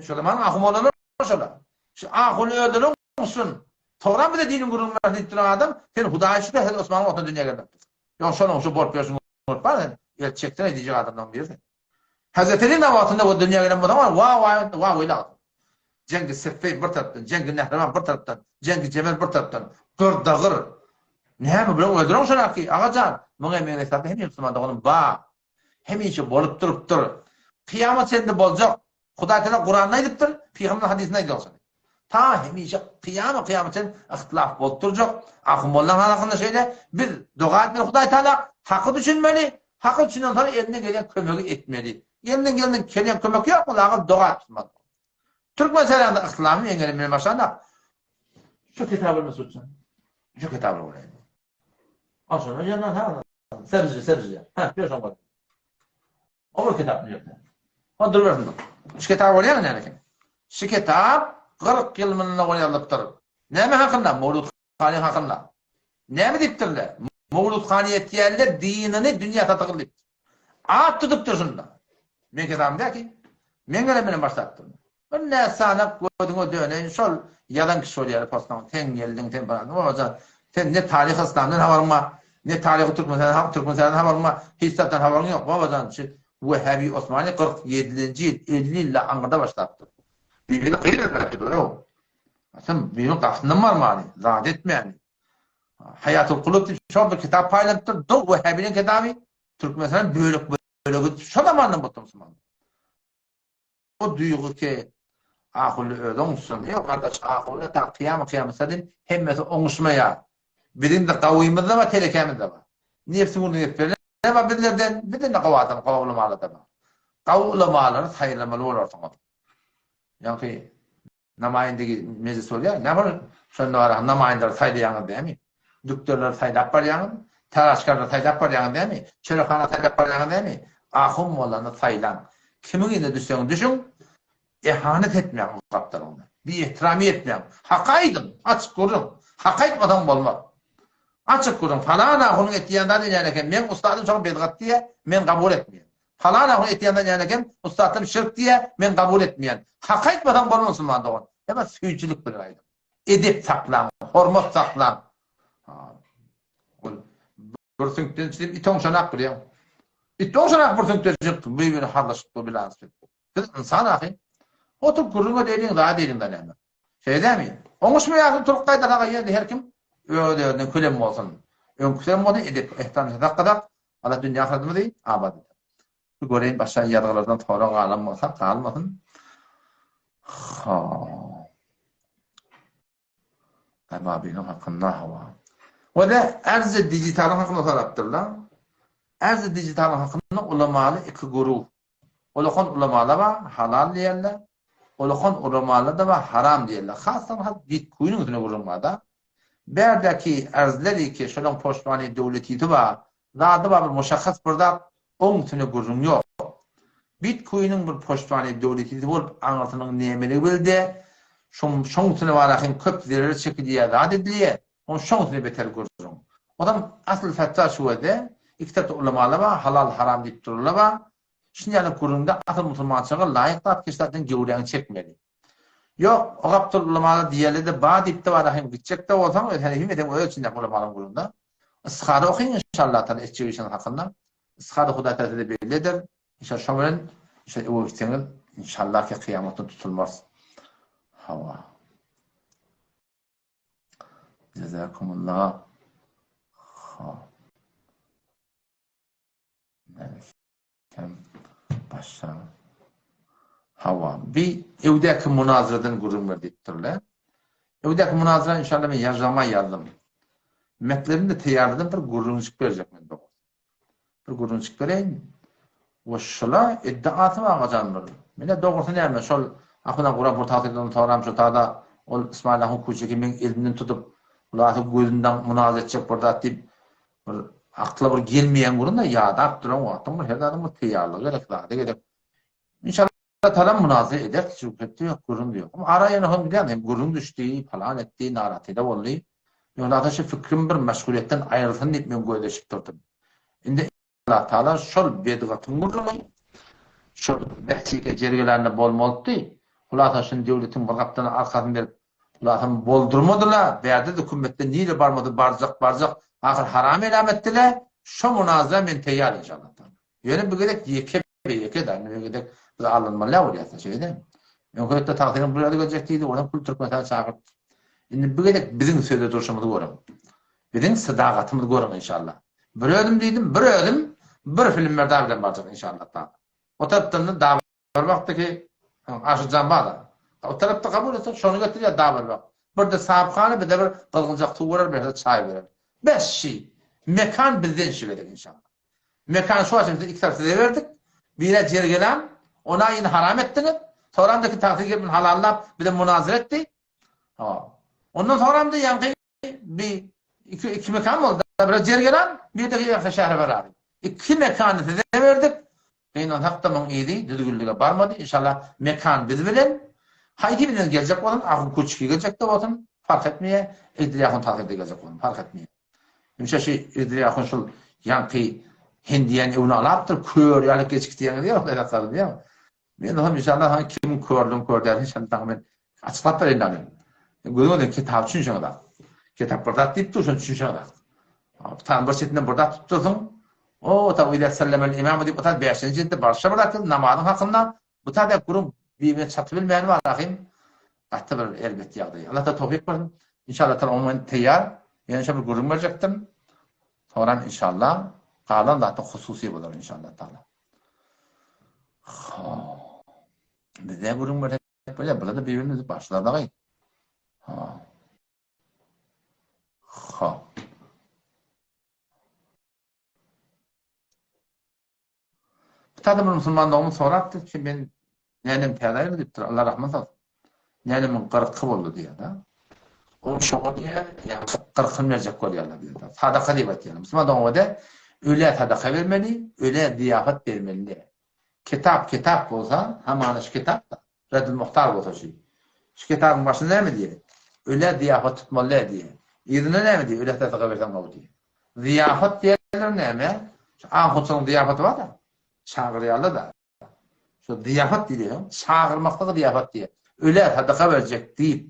Şo zaman ahun mollalar şoda. Şu ahunly özleri oňuşsun. Soňra bize diniň gürrüňini bersin diýip duran adam, sen Hudaýa şükür Hezreti Osmanyň wagtynda dünýä gelmekdir. Ýok, şonuň şu bolup ýörşüň bolup bar sen. El çeksene diýjek adamlaryň biri sen. Hezreti Eliniň wagtynda o dünýä gelen bolsaň, wa wa wa weýla. Jengi Seffeýn bir tarapdan, Jengi Nährewan bir tarapdan, Jengi Jemel bir tarapdan. Gyr-da-gyr. Näme bilen öldüreň şonaki, aga jan? Muňa meň esasy hemişe musulman doganym bar. Hemişe bolup durupdyr. Kyýamat çenli boljak. Hudaý Tagala Kuranda aýdypdyr, Pygamber hadysynda aýdýar şony. Ta hemişe kyýama kyýamat çenli yhtylaf bolup durjak. Ahun mollaň hakynda şeýle, biz doga etmeli Hudaý Tagala, haky düşünmeli, haky düşünen soň elinden gelýän kömegi etmeli. Elinden gelýän gelýän kömek ýok, ol agyz doga etmeli. Türkmen serände yhtylamyň eňeli bilen başlanok. Şu kitaby Mesutjan. Şu kitaby goýaýyn. Al şony ýerinden ha. Serji, serji. Ha, ber şony. O bir kitap diýdi. O durbersin. Şu kitap bolýar näme eken? Şu kitap 40 ýyl mundan owal ýazylypdyr. Näme hakynda? Mawlud hany hakynda. Näme diýipdirler? Mawlud hany etýänler dinini dünýä satygyl diýipdir. At tutupdyr şunda. Men kitabym däki. Men gelen bilen başlapdyryn. Bir näsanak gözüňe döneýin şol ýazan kişi bolýar postlaň sen geldiň sen falan babajan sen ne taryh yslamdan habaryň bar ne taryhy türkmenistan türkmenistandan habaryň bar hiç zatdan habaryň ýok babajan şu Wehhabi Osmany 47-nji ýyl 50 ýyl aňyrda başlapdyr. Bibini gyz edipdir o. Sen bibiniň gapysyndan barmany, zat etmäni. Haýatul Kulub diýip şol bir kitap paýlanypdyr. Dog Wehhabiniň kitaby Türkmenistan bölek bölek edip şo zamandan bolupdyr musulman. O duýgy ki ahunly özi oňuşsyn. Ýok gardaş ahunly ta kyýamy kyýamata deň hemmesi oňuşmaýar. Biziň-de gawymyz-da bar, telekämiz-de bar. Nebsiň ugrunda gep berlen bar bizlerden, bizden-de gawy adam, gawy ulamalar-da bar. Gawy ulamalary saýlamaly bolarsyňyz. Ýaňky Namaýyndigi mejlis bolýar. Näme ol şonda bara namaýyndary saýlaýaňyz dämi? Dükderleri saýlap barýaňyz, taraşkarlary saýlap barýaňyz dämi? Çörekhana saýlap barýaňyz dämi? Ahun mollany saýlaň. Kimiň yzyna düşseňiz düşüň, ehanet etmäň oň gapdalynda. Biehtirami etmäň. Haky aýdyň, açyk gürrüň. Haky aýtmasaň bolmaz. Açyk gürrüň. Falan ahunyň etýän zady näme eken? Meň ussadym şoňa bedgat diýýär, men kabul etmeýän. Falan ahun etýänler näme eken, ussatym şirk diýýär, men kabul etmeýän. Hak aýtmasaň bolmaz musulman dogan. Emma süýjülik bilen aýdyň. Edep saklaň, hormat saklaň. Ol bir süňkden çizip it oňşanak bilýäň. It oňşanak bir süňkden çizip bir-birine harlaşyp dur bilen. Biz ynsan ahy. Oturyp gürrüň edeýliň, zat edeýliň da näme. Şeýdämi? Oňuşmaýarsyň turup gaýdasaga ýerde her kim öz-özünden külem bolsun. Öňküsem bolsun edep ehtiram saklasak, Allah dünýä ahyretimizi abat eder. Bir göreýin başga ýazgylardan sorag galan bolsa galmasyn. Ha. Ebabilyň hakynda hawa. Wada erz-i digitalyň hakynda sorapdyrlar. Erz-i digitalyň hakynda ulamaly iki guruh. Ulakan ulamalar bar, halal diýenler. Ulakan ulamalar-da bar, haram diýenler. Hasam has bitcoin-iň üstüne gürrüň bar-da. Bärdäki erzler ki, şolaň poştwany döwletisi bar, zady bar bir muşahhas bir zat, oň üstüne gürrüň ýok. Bitcoin-iň bir poştwany döwletisi bolup aňyrsynyň nemeligi bilde, şoň şoň üstüne bar hem köp zerer çekilýär zat edilýär, oň şoň üstüne beter gürrüň. Ozam asyl fetwa şu wede, iki tarapda ulamalar bar, halal haram diýip durarlar bar. Şuny ýaly gürrüňde asyl musulmançylyga laýyk zat geçse zaten göwräňi çekmeli. Ýok, o gapdal ulamalar diýerlerde bar diýipde bar ahim gitjekde bolsaň öz heniz hemmeseň öz içindäki ulamalaryň gürrüňde. Istihara okyň inşallah taala etjek işiňiz hakynda. Istihara Hudaý taala size belli eder. Inşallah şo bilen inşallah öwe gitseňiz inşallah ki kyýamatda tutulmaz. Hawa. Jazakumullah. Ha. Hem başga. Hawa, bi öwdäki munazaradan gürrüň ber diýipdirler. Öwdäki munazara inşallah men ýazjagma ýazdym. Metlebini de taýýarladym bir gürrüňjik berjek men dogrusu. Bir gürrüňjik bereýin. We şula iddiasy bar agajan bir. Mine dogrusy näme şol Ahun Guran Purtasyddan soram şo tada ol Ismail ahun Kuçeki meň elimden tutup hulasy gözünden munazara etjek bir zat diýip Bir akla bir gelmeýän gürrüň-de ýadap duran wagtyň bir her zadyň bir taýýarlygy gerek, zady gerek. Inşallah talam munazara eder, şübhesi ýok, gürrüň ýok. Ama ara ýene hem bilýän, hem gürrüň düşdi, palan etdi, naratyda boldy. Ýöne ata şu fikrim bir meşgulyýetden aýrylsyn diýip men gözleşip durdum. Indi Allah Taala şol bedgatyň gürrüňi şol Mehsike jergelände bolmalydy. Hulasa şuny döwletiň bir gapdalyna arkasyny berip hulasam boldurmadylar. Bärde-de kümmetde nire barmasa barjak barjak ahyr haram elam etdiler. Şo munazara men teýýar inşallah taala. Ýöne bu gezek ýeke be ýeke da indi bu gezek biz alynmaly bolýas şeýle dälmi? Öňki gezekde tagsyryň bir özi geljek diýdi, onam kül Türkmenistana çagyrtdy. Indi bu gezek biziň söze durşumyzy görüň. Biziň sadagatymyzy görüň inşallah. Bir özüm diýdim, bir özüm bir film Merdar bilen barjak inşallah taala. O tarapdan da Dabarbaktaki Aşyrjan bar. O tarapda kabul etse şony getirýär Dabarbak. Bir de Sabykhana bize bir gyzgynjak suw berer, bir de çaý berer. Bes şi. Mekan bizden şi gerek inşallah. Mekan şu açyk iki tarap size berdik. Bire Jergelan, ona ýene haram etdiňiz. Soramdaki tagsyr gelip halallap bize munazara etdi. Ha. Ondan soramda ýaňky Bir iki, iki mekan boldy. Bir Jergelan, bir de ýa Şähribarary. Iki mekany size berdik. Gynansak-da muň yzy düzgünlige barmady. Inşallah mekan biz bilen. Haýsy bilen geljek bolsun, Ahun Kuçki geljek-de bolsun, fark etmeýär. Igdili Ahun Tahyr-da geljek bolsun, fark etmeýär. Hemişe şu Igdili Ahun şul ýaňky Hendiýän öwni alapdyr, kör ýaly geçip gidýäňiz ýok, Hudaý saklasyn diýýän. Men hem inşallah han kimiň körlügini kör däl hiç hem men açyklap bereýin däl. Gözüňe de kitap düşünşeňiz ak. Kitap bir zat diýip dur, şony düşünşeňiz ak. Kitabyň bir çetinden bir zat tutup dursuň. O ta ile sellemel imam diýip otan 5-nji jiltde başga bir zat namazyň hakynda bu ta dek gürrüň birine çatyp bilmeýän bar ahym. Gaty bir erbet ýagdaý. Allah ta towfik bersin. Inşallah ta oňa taýýar. Ýene şo bir gürrüň berjekdim. Soňra inşallah galan zatda hususy bolar inşallah taala. Ha. Bizde gürrüň bersek bolýar, bular-da bir-birimizi başlardagy. Ha. Ha. Bir tane bir musulman dogumyz sorapdy ki men nänem täze diýipdir, Allah rahmet olsun. Nänemiň gyrky boldy diýýär-de. Ol şoňa diýýär, ýa gyrkyny berjek bolýarlar diýýär. Sadaka diýip aýtýarlar. Musulman doganymyza ölä sadaka bermeli, ölä zyýapat bermeli diýýär. Kitap kitap bolsa, hamana şu kitap-da, Reddül Muhtar bolsa şu. Şu kitabyň başynda näme diýýär? Ölä zyýapat tutmaly däl diýýär. Yzynda näme diýýär? Ölä sadaka berseň gowy diýýär. Zyýapat diýenleri näme? Şu ahunçylygyň zyýapaty bar-da. Çagyrýarlar-da. Şu zyýapat diýilýär. Çagyrmaklyga zyýapat diýýär. Ölä sadaka berjek diýip.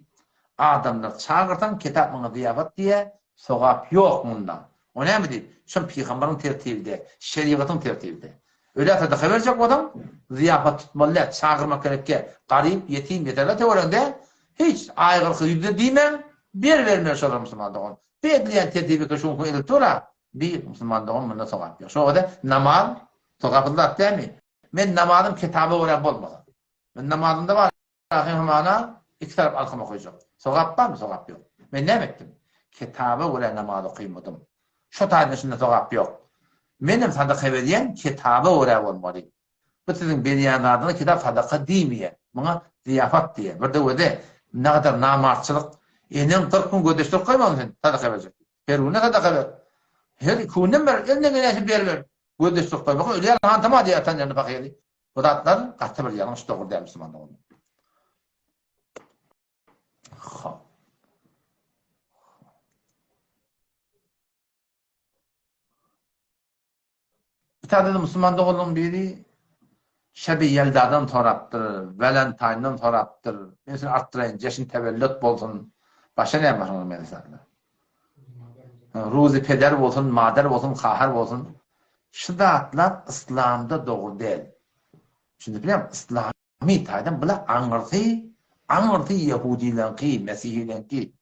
Adamlar çagyrsaň kitap muňa zyýafat diýýär, sogap ýok munda. O näme diýip? Şol pygambaryň tertibide, şerigatyň tertibide. Ölä sadaka berjek bolsaň, zyýafat tutmaly däl, çagyrmak gerek däl. Garyp, ýetim, ýeterler töweregiňde hiç aýgyrky ýüzde diýmäň, beribermeli şolara musulman dogan. Bu edilýän tertibi şu günki edilip dur-a, bi musulman dogan munda sogap ýok. Şoňa görä namaz sogaply zat dälmi? Men namazym kitaba görä bolmasa. Men namazymda bar Ahyr hamana iki tarap alkym okaýjak. Sogap barmy? Sogap ýok. Men näme etdim? Kitaba görä namaz okymadym. Şo taýdan şunda sogap ýok. Menem sadaka berýän kitaba görä bolmaly. Bu siziň berýän zadyňyza kitap sadaka diýmeýär. Muňa zyýafat diýýär. Bir-de özi nagadar namartçylyk. Eneň 40 gün gözleşdirip goýmagyny sen sadaka berjek. Her günde sadaka ber. Her iki günden ber, elinden gelýänçe beriber. Gözleşdirip goýmagy ölýär hantama diýýär atan ýerinde pahyry. Bu zatlar gaty bir ýalňyş dogry däl musulman doganlar. Hop. Bir tane de musulman doganlaryň biri Şebi Ýeldadan sorapdyr, Valentine'dan sorapdyr. Men seni artdyraýyn, jeşin tewellüt bolsun. Başa näme bar şonuň meselesinde? Ruzy peder bolsun, mader bolsun, kahar bolsun. Şu zatlar yslamda dogry däl. Düşünip bilýäňmi? Yslamy taýdan bular aňyrsy, aňyrsy ýehudileňki, mesihileňki.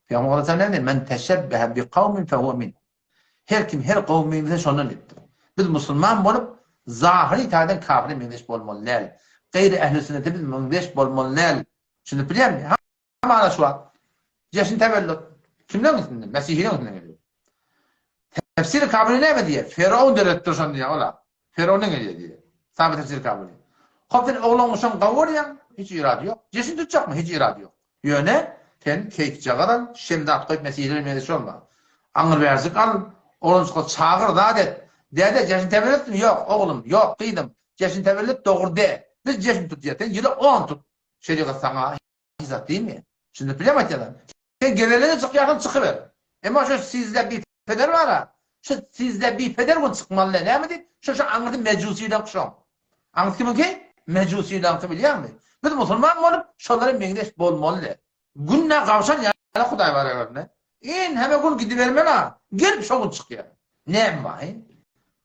Pygamber aleyhisselam näme diýýär? Men teşebbehe bi kawmin fehuve min. Her kim her kowmy bilen şondan diýipdir. Biz musulman bolup zahyry taýdan kafire meňzeş bolmaly däl. Gaýry ähli sünnete biz meňzeş bolmaly däl. Düşünip bilýäňmi? Hamana şu wagt jeşn tewellüt kimleň üstünden? Mesihileriň üstünden gelýär. Tefsir Kabuli näme diýýär? Firaun döretdir şony diýýär ola. Firaundan gelýär diýýär. Saby tefsir Kabuli. Hop sen oglan uşaň gawy görýäň, hiç irady ýok. Jeşn tutjakmy? Hiç irady ýok. Ýöne sen keýpjagaz al, şemdat goýup mesihilere meňzeş bolma. Aňyrbärjik al, oglanjyklar çagyr, zat et. Däde, jeşn tewellütmi? Ýok, oglum, ýok, gyzym. Jeşn tewellüt dogry däl. Biz jeşn tutýas. Sen ýyla on tut. Şerigat saňa hiç zat diýmeýär. Şunda bilem aýtýarlar. Sen gezelene çykýarsyň çykyber. Emma şu sizde bir peder bar-a. Şu sizde bir peder gün çykmaly näme diýip, şu şu aňyrsy mejusileňki şoň. Aňyrsy kimiňki? Mejusileňki bilýäňmi? Biz musulman bolup şolara meňzeş bolmaly. Günde gawşan ýaly Hudaý bar egerinde. In heme gün gidibermeli-a. Gelip şo gün çykýar. Näme bar?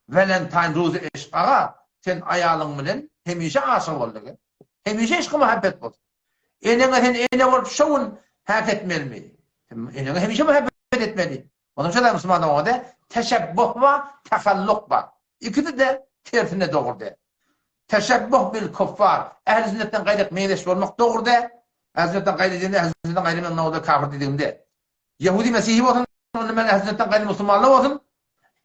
Valentine Ruzy Eşk aga, sen aýalyň bilen hemişe aşyk bol dege. Hemişe yşky-muhabbet bolsun. Eneňe sen ene bolup şo gün häk etmelimi? Eneňe hemişe muhabbet etmeli. Onuň üçin musulman oňa teşebbuh bar, tahalluk bar. Ikisi-de tersine dogry däl. Teşebbuh bil kuffar, ähli sünnetden gaýdyp meňzeş bolmak dogry däl. Ähli sünnetden gaýdy diýende ähli sünnetden gaýry men onda kafir diýdigim däl. Ýehudi mesihi bolsun, onda men ähli sünnetden gaýry musulmanlar bolsun,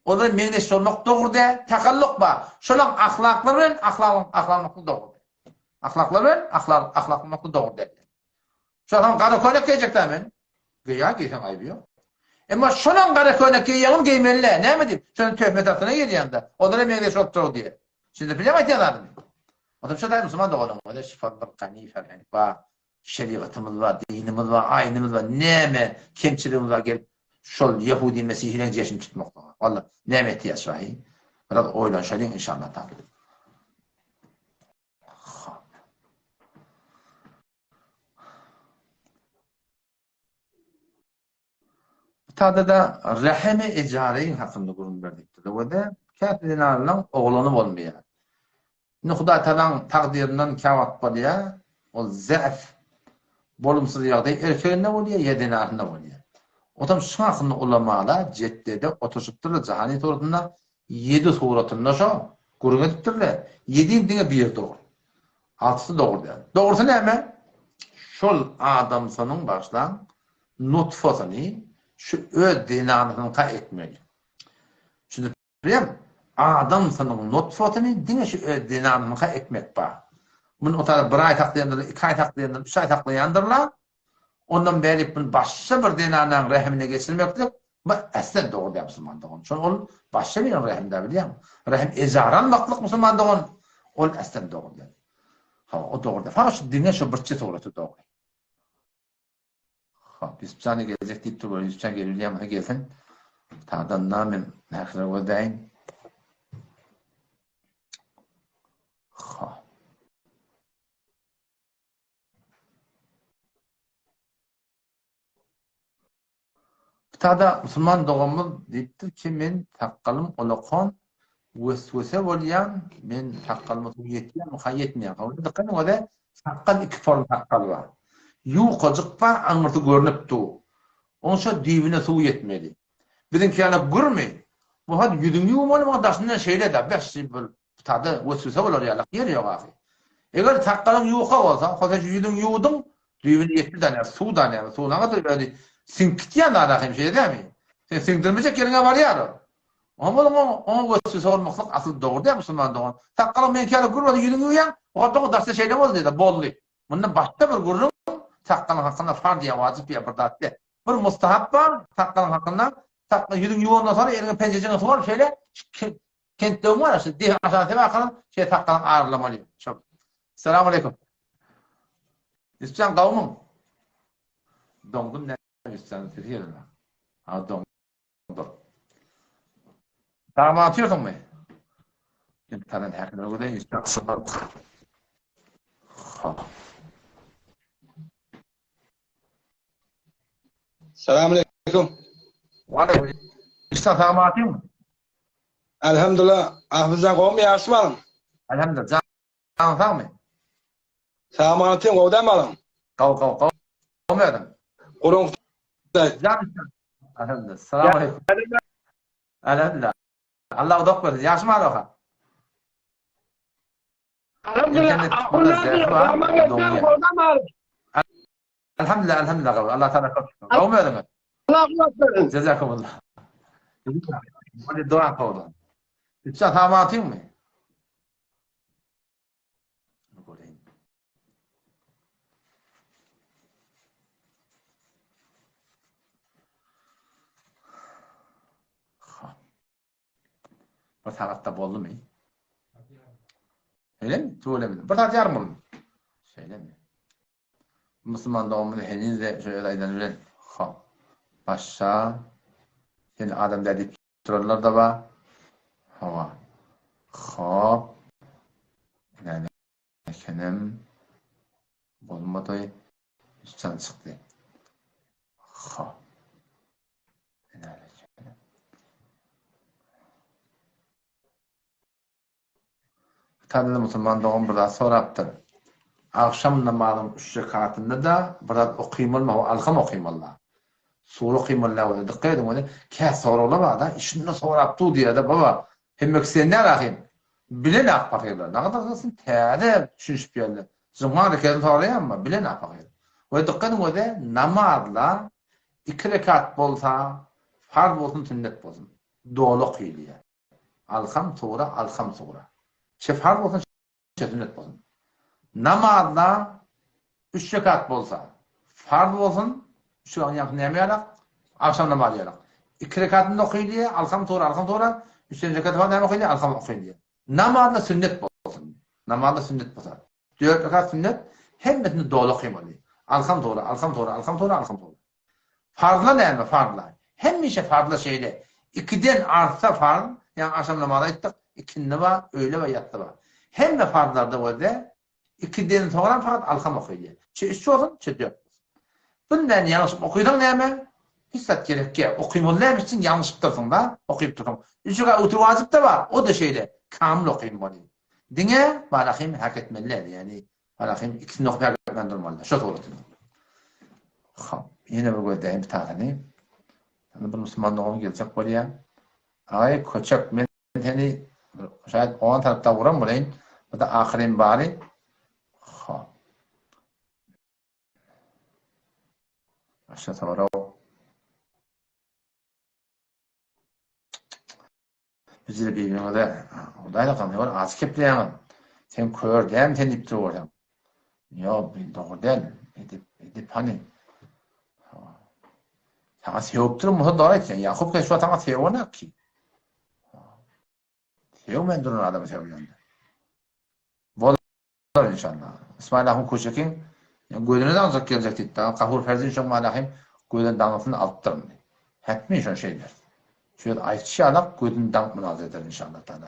olara meňzeş bolmak dogry däl. Tahalluk bar. Şolaň ahlaklary bilen ahlaklanmaklyk dogry däl. Ahlaklary bilen ahlaklanmaklyk dogry däl. Şolam gara köýnek geýjek-dä men. Geýä, geýseň aýby ýok. Emma şolam gara köýnek geýýäňem geýmeli-dä. Näme diýip? Şonuň töhmet astyna girýäň-dä. Olara meňzeş bolup dur diýip. Şimdi bilýäňmi aýtýan zadymy? Otam şo daýy musulman doganyň özi şypa bir gani ferheng bar. Şerigatymyz bar, dinimiz bar, aýnymyz bar. Näme kemçiligimiz bar gelip şol ýehudi mesihileň jeşini tutmaklyga. Walla näme etýäs şahy? Biraz oýlanşalyň inşallah taala. Hop. Bu tada-da rehimi ejareýin hakynda gürrüň berlipdir. We-de käte zenanlaryň oglany bolmaýar. Indi Hudaý Tagalaň takdyryndan käwagt bolýar, ol zäf, bolumsyz ýagdaý erkeginde bolýar ýa zenanynda bolýar. Otam şuň hakynda ulamalar Jetdede oturyşypdyrlar, Jahani suratynda Ýedi suratynda şo gürrüň edipdirler. Ýediň diňe biri dogry. Altysy dogry däl. Dogrusy näme? Şol adamsynyň başlan nutfasyny şu öz zenanysynyňka etmeli. Düşünip bilýäňmi? Adamsynyň nutfasyny diňe şu öz zenanynyňka etmek bar. Muny otara bir aý saklaýandyrlar, iki aý saklaýandyrlar, üç aý saklaýandyrlar. Ondan bärik muny başga bir zenanaň rehimine geçirmeklik bu äslen dogry däl musulman dogan. Şol ol başga biriniň rehiminde bilýäňmi? Rehim ejara almaklyk musulman dogan ol äslen dogry däl. Hawa, o dogry däl. Fakat şu diňe şu birçe suraty dogry. Hop, Ýusupjana geljek diýip dur, Ýusupjan gelip bilýän bolsa gelsin. Tadan men nähili gözläýin. Hop. Tada musulman doganymyz diýipdir ki men sakgalym ulakan weswese bolýan men sakgalyma suw ýetýärmika ýetmeýärmika onda dykgat ediň oze sakgal iki form sakgal bar ýukajyk bar aňyrsy görnüp dur oňça düýbüne suw ýetmeli biziňki ýaly gürmi bu hadi ýüzüňi ýuwmaly muňa daşyndan şeýle-de bes bir tada weswese bolar ýaly ýer ýok ahy eger sakgalyň ýuka bolsa hose şu ýüzüňi ýuwduň Düýbüni ýetdi da näme, suw da näme, suw naňadyr özi siňip gitýän zat ahym şeýle dälmi? Sen siňdirmejek ýeriňe barýar ol. Oňa oňa oňa weswese bolmaklyk asyl dogry däl musulman dogan. Sakgalyň meňki ýaly gür bolsa ýüzüňi ýuwýaň, o dogan daşda şeýle boldy diýdi, boldy. Mundan başga bir gürrüň sakgalyň hakynda farz ýa wajyp ýa bir zat däl. Bir mustahap bar sakgalyň hakynda, sakgal ýüzüňi ýuwandan soňra eliňe penjejiňe suw alyp şeýle kentlewiň bar şu deh aşan sebäp akalyň şeýle sakgalyň aralamaly. Şol. Salam aleýkum. Üstjan gawmyň? Doňdum näme Üstjan sesi gelenok. Ha doňdur. Sagman atýarsyňmy? Men talan häkimler gözeýin Üstjan. Ha. Salam aleyküm. Waleýkim. Üstjan sagman atýarmy? Elhamdülillah. Ahmyzdan gowmy ýagşy balyň? Elhamdülillah. Janyň sagmy? Sagamatyň gowy dämi balam? Gowy gowy gowy özüň. Gurun Hudaý. Elhamdülillah. Salam aleyküm. Elhamdülillah. Allah uzak bersin. Ýagşy aloha. Elhamdülillah, elhamdülillah. Allah taala köp. Gowmy özüňiz? Allah uzak bersin. Jazakumullah. Hadi dua kowdan. Üç samatyňmy? Bir sagatda boldumy? Şeýlemi? Tüweleme. Bir saat ýarym boldy. Şeýlemi? Musulman doganymyz heniz-de şu öz aýdany bilen hop. Başa sen adam däl diýip Duranlar-da bar. Hawa. Hop. Näme ekenem. Bolmady. Üstden çykdy. Hop. Näme ekenem. Tanly musulman dogan bir zat sorapdyr. Agşam namazyň üç rekatynda-da bir zat okymalymy, hawa alham okymaly. Sure okymaly däl bolsa, dykgat ediň ony, kä soraglar bar-da, şunda sorap dur diýýär-de, baba, hemmeki sen däl ahym. Bilen-ak pahyrlar. Nagadyr bolsun täze düşünişip ýörler. Juma reketini soraýanmy? Bilen-ak pahyr. We dykgat ediň özi, namazda iki rekat bolsa, farz bolsun, sünnet bolsun, doly okylýar. Alham sura, alham sura. Çe farz bolsun, çe sünnet bolsun. Namazda üç rekat bolsa, farz bolsun, üç rekatyň ýaňky näme ýalak? Agşam namazy ýalak. Iki rekatynda okylýar, alham sura, alham sura, üçünji rekaty bar näme okylýar? Alham okylýar. Namazda sünnet bolsun. Namazda sünnet bolsa. Dört rekat sünnet, hemmesini doly okymaly. Alham sura, alham sura, alham sura, alham sura. Farzla näme farzla? Hemişe farzla şeýle. Ikiden artsa farz, ýagny agşam namazy aýtdyk, ikindi bar, öýle we ýassy bar. Hemme farzlarda bolsa ikiden soňram fakat alham okylýar. Çe üç bolsun, çe dört bolsun. Bilmän ýalňyşyp okysaň näme? Hiç zat gerek ýok. Okymaly näme üçin ýalňyşypdyrsyň da, okyp dursuň. Üç rekat witr wajyp-da bar, o-da şeýle, kamyl okymaly. Diňe Balahym hak etmeli däl, ýagny Balahym ikisini okup hak etmän durmaly däl. Şo suratynda. Hop, ýene bir gözläýin bir tasyny. Indi bir musulman dogan geljek bolýar. Aý, köçek, men seni şaýat ogan tarapda uran bolaýyn. Bu da ahyryn bary. Hop. Başga sorag. Bizde biriňize Hudaý saklasyn ýok aç kepleýäňiz. Sen kör dälmi sen diýip durarsyň. Ýok, bu dogry däl. Edip, edip hany. Saňa sewip duran bolsa dogry aýtýan. Ýakup sen şu saňa sewenak ki. Sewmän duran adamy sewýän. Bolar inşallah. Ismail ahun Köçekiň gözüne daňjak geljek diýipdi. Gafur Ferzin şoň malahym gözüne daňysyny alypdyr indi. Hetmi şony şeýder. Şu ýerde aýtşy ýalak gözüni daňyp munazara eder inşallah taala.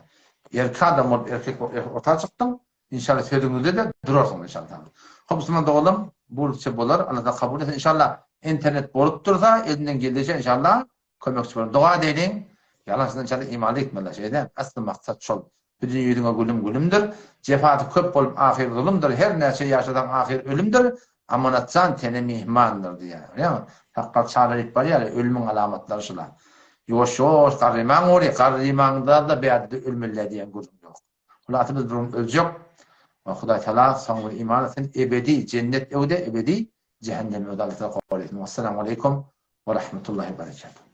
Erkek adam bolup erkek bolup orta çykdyň. İnşallah sözüňizde-de durarsyň inşallah taala. Hop musulman doganlarym bu bolar. Allah kabul etsin inşallah. Internet bolup dursa, elinden geldigiçe inşallah kömekçi bolaryn. Doga edeýliň. Ýalançydan inşallah imanly gitmeliler. Şeýle. Asly maksat şol. Bu dünýe ýüzüňe gülüm gülümdir. Jefasy köp bolup ahyr zulumdyr. Her näçe ýaşasaň ahyr ölümdir. Amanatjan tene myhmandyr diýýär. Görýäňmi? Sakgal çalaryp barýar, ölümiň alamatlary şular. Ýuwaş-ýuwaş garrymaň bolýar. Garrymaňda-da bärde-de ölmeli diýen gürrüň ýok. Hulasy biz bir gün öljek. Hudaý Taala soň bir iman etsin ebedi jennet öwde ebedi jähennem öwde Allah Taala goraýsyn. Wassalamu aleýkum we rahmetullahi we berekatuh.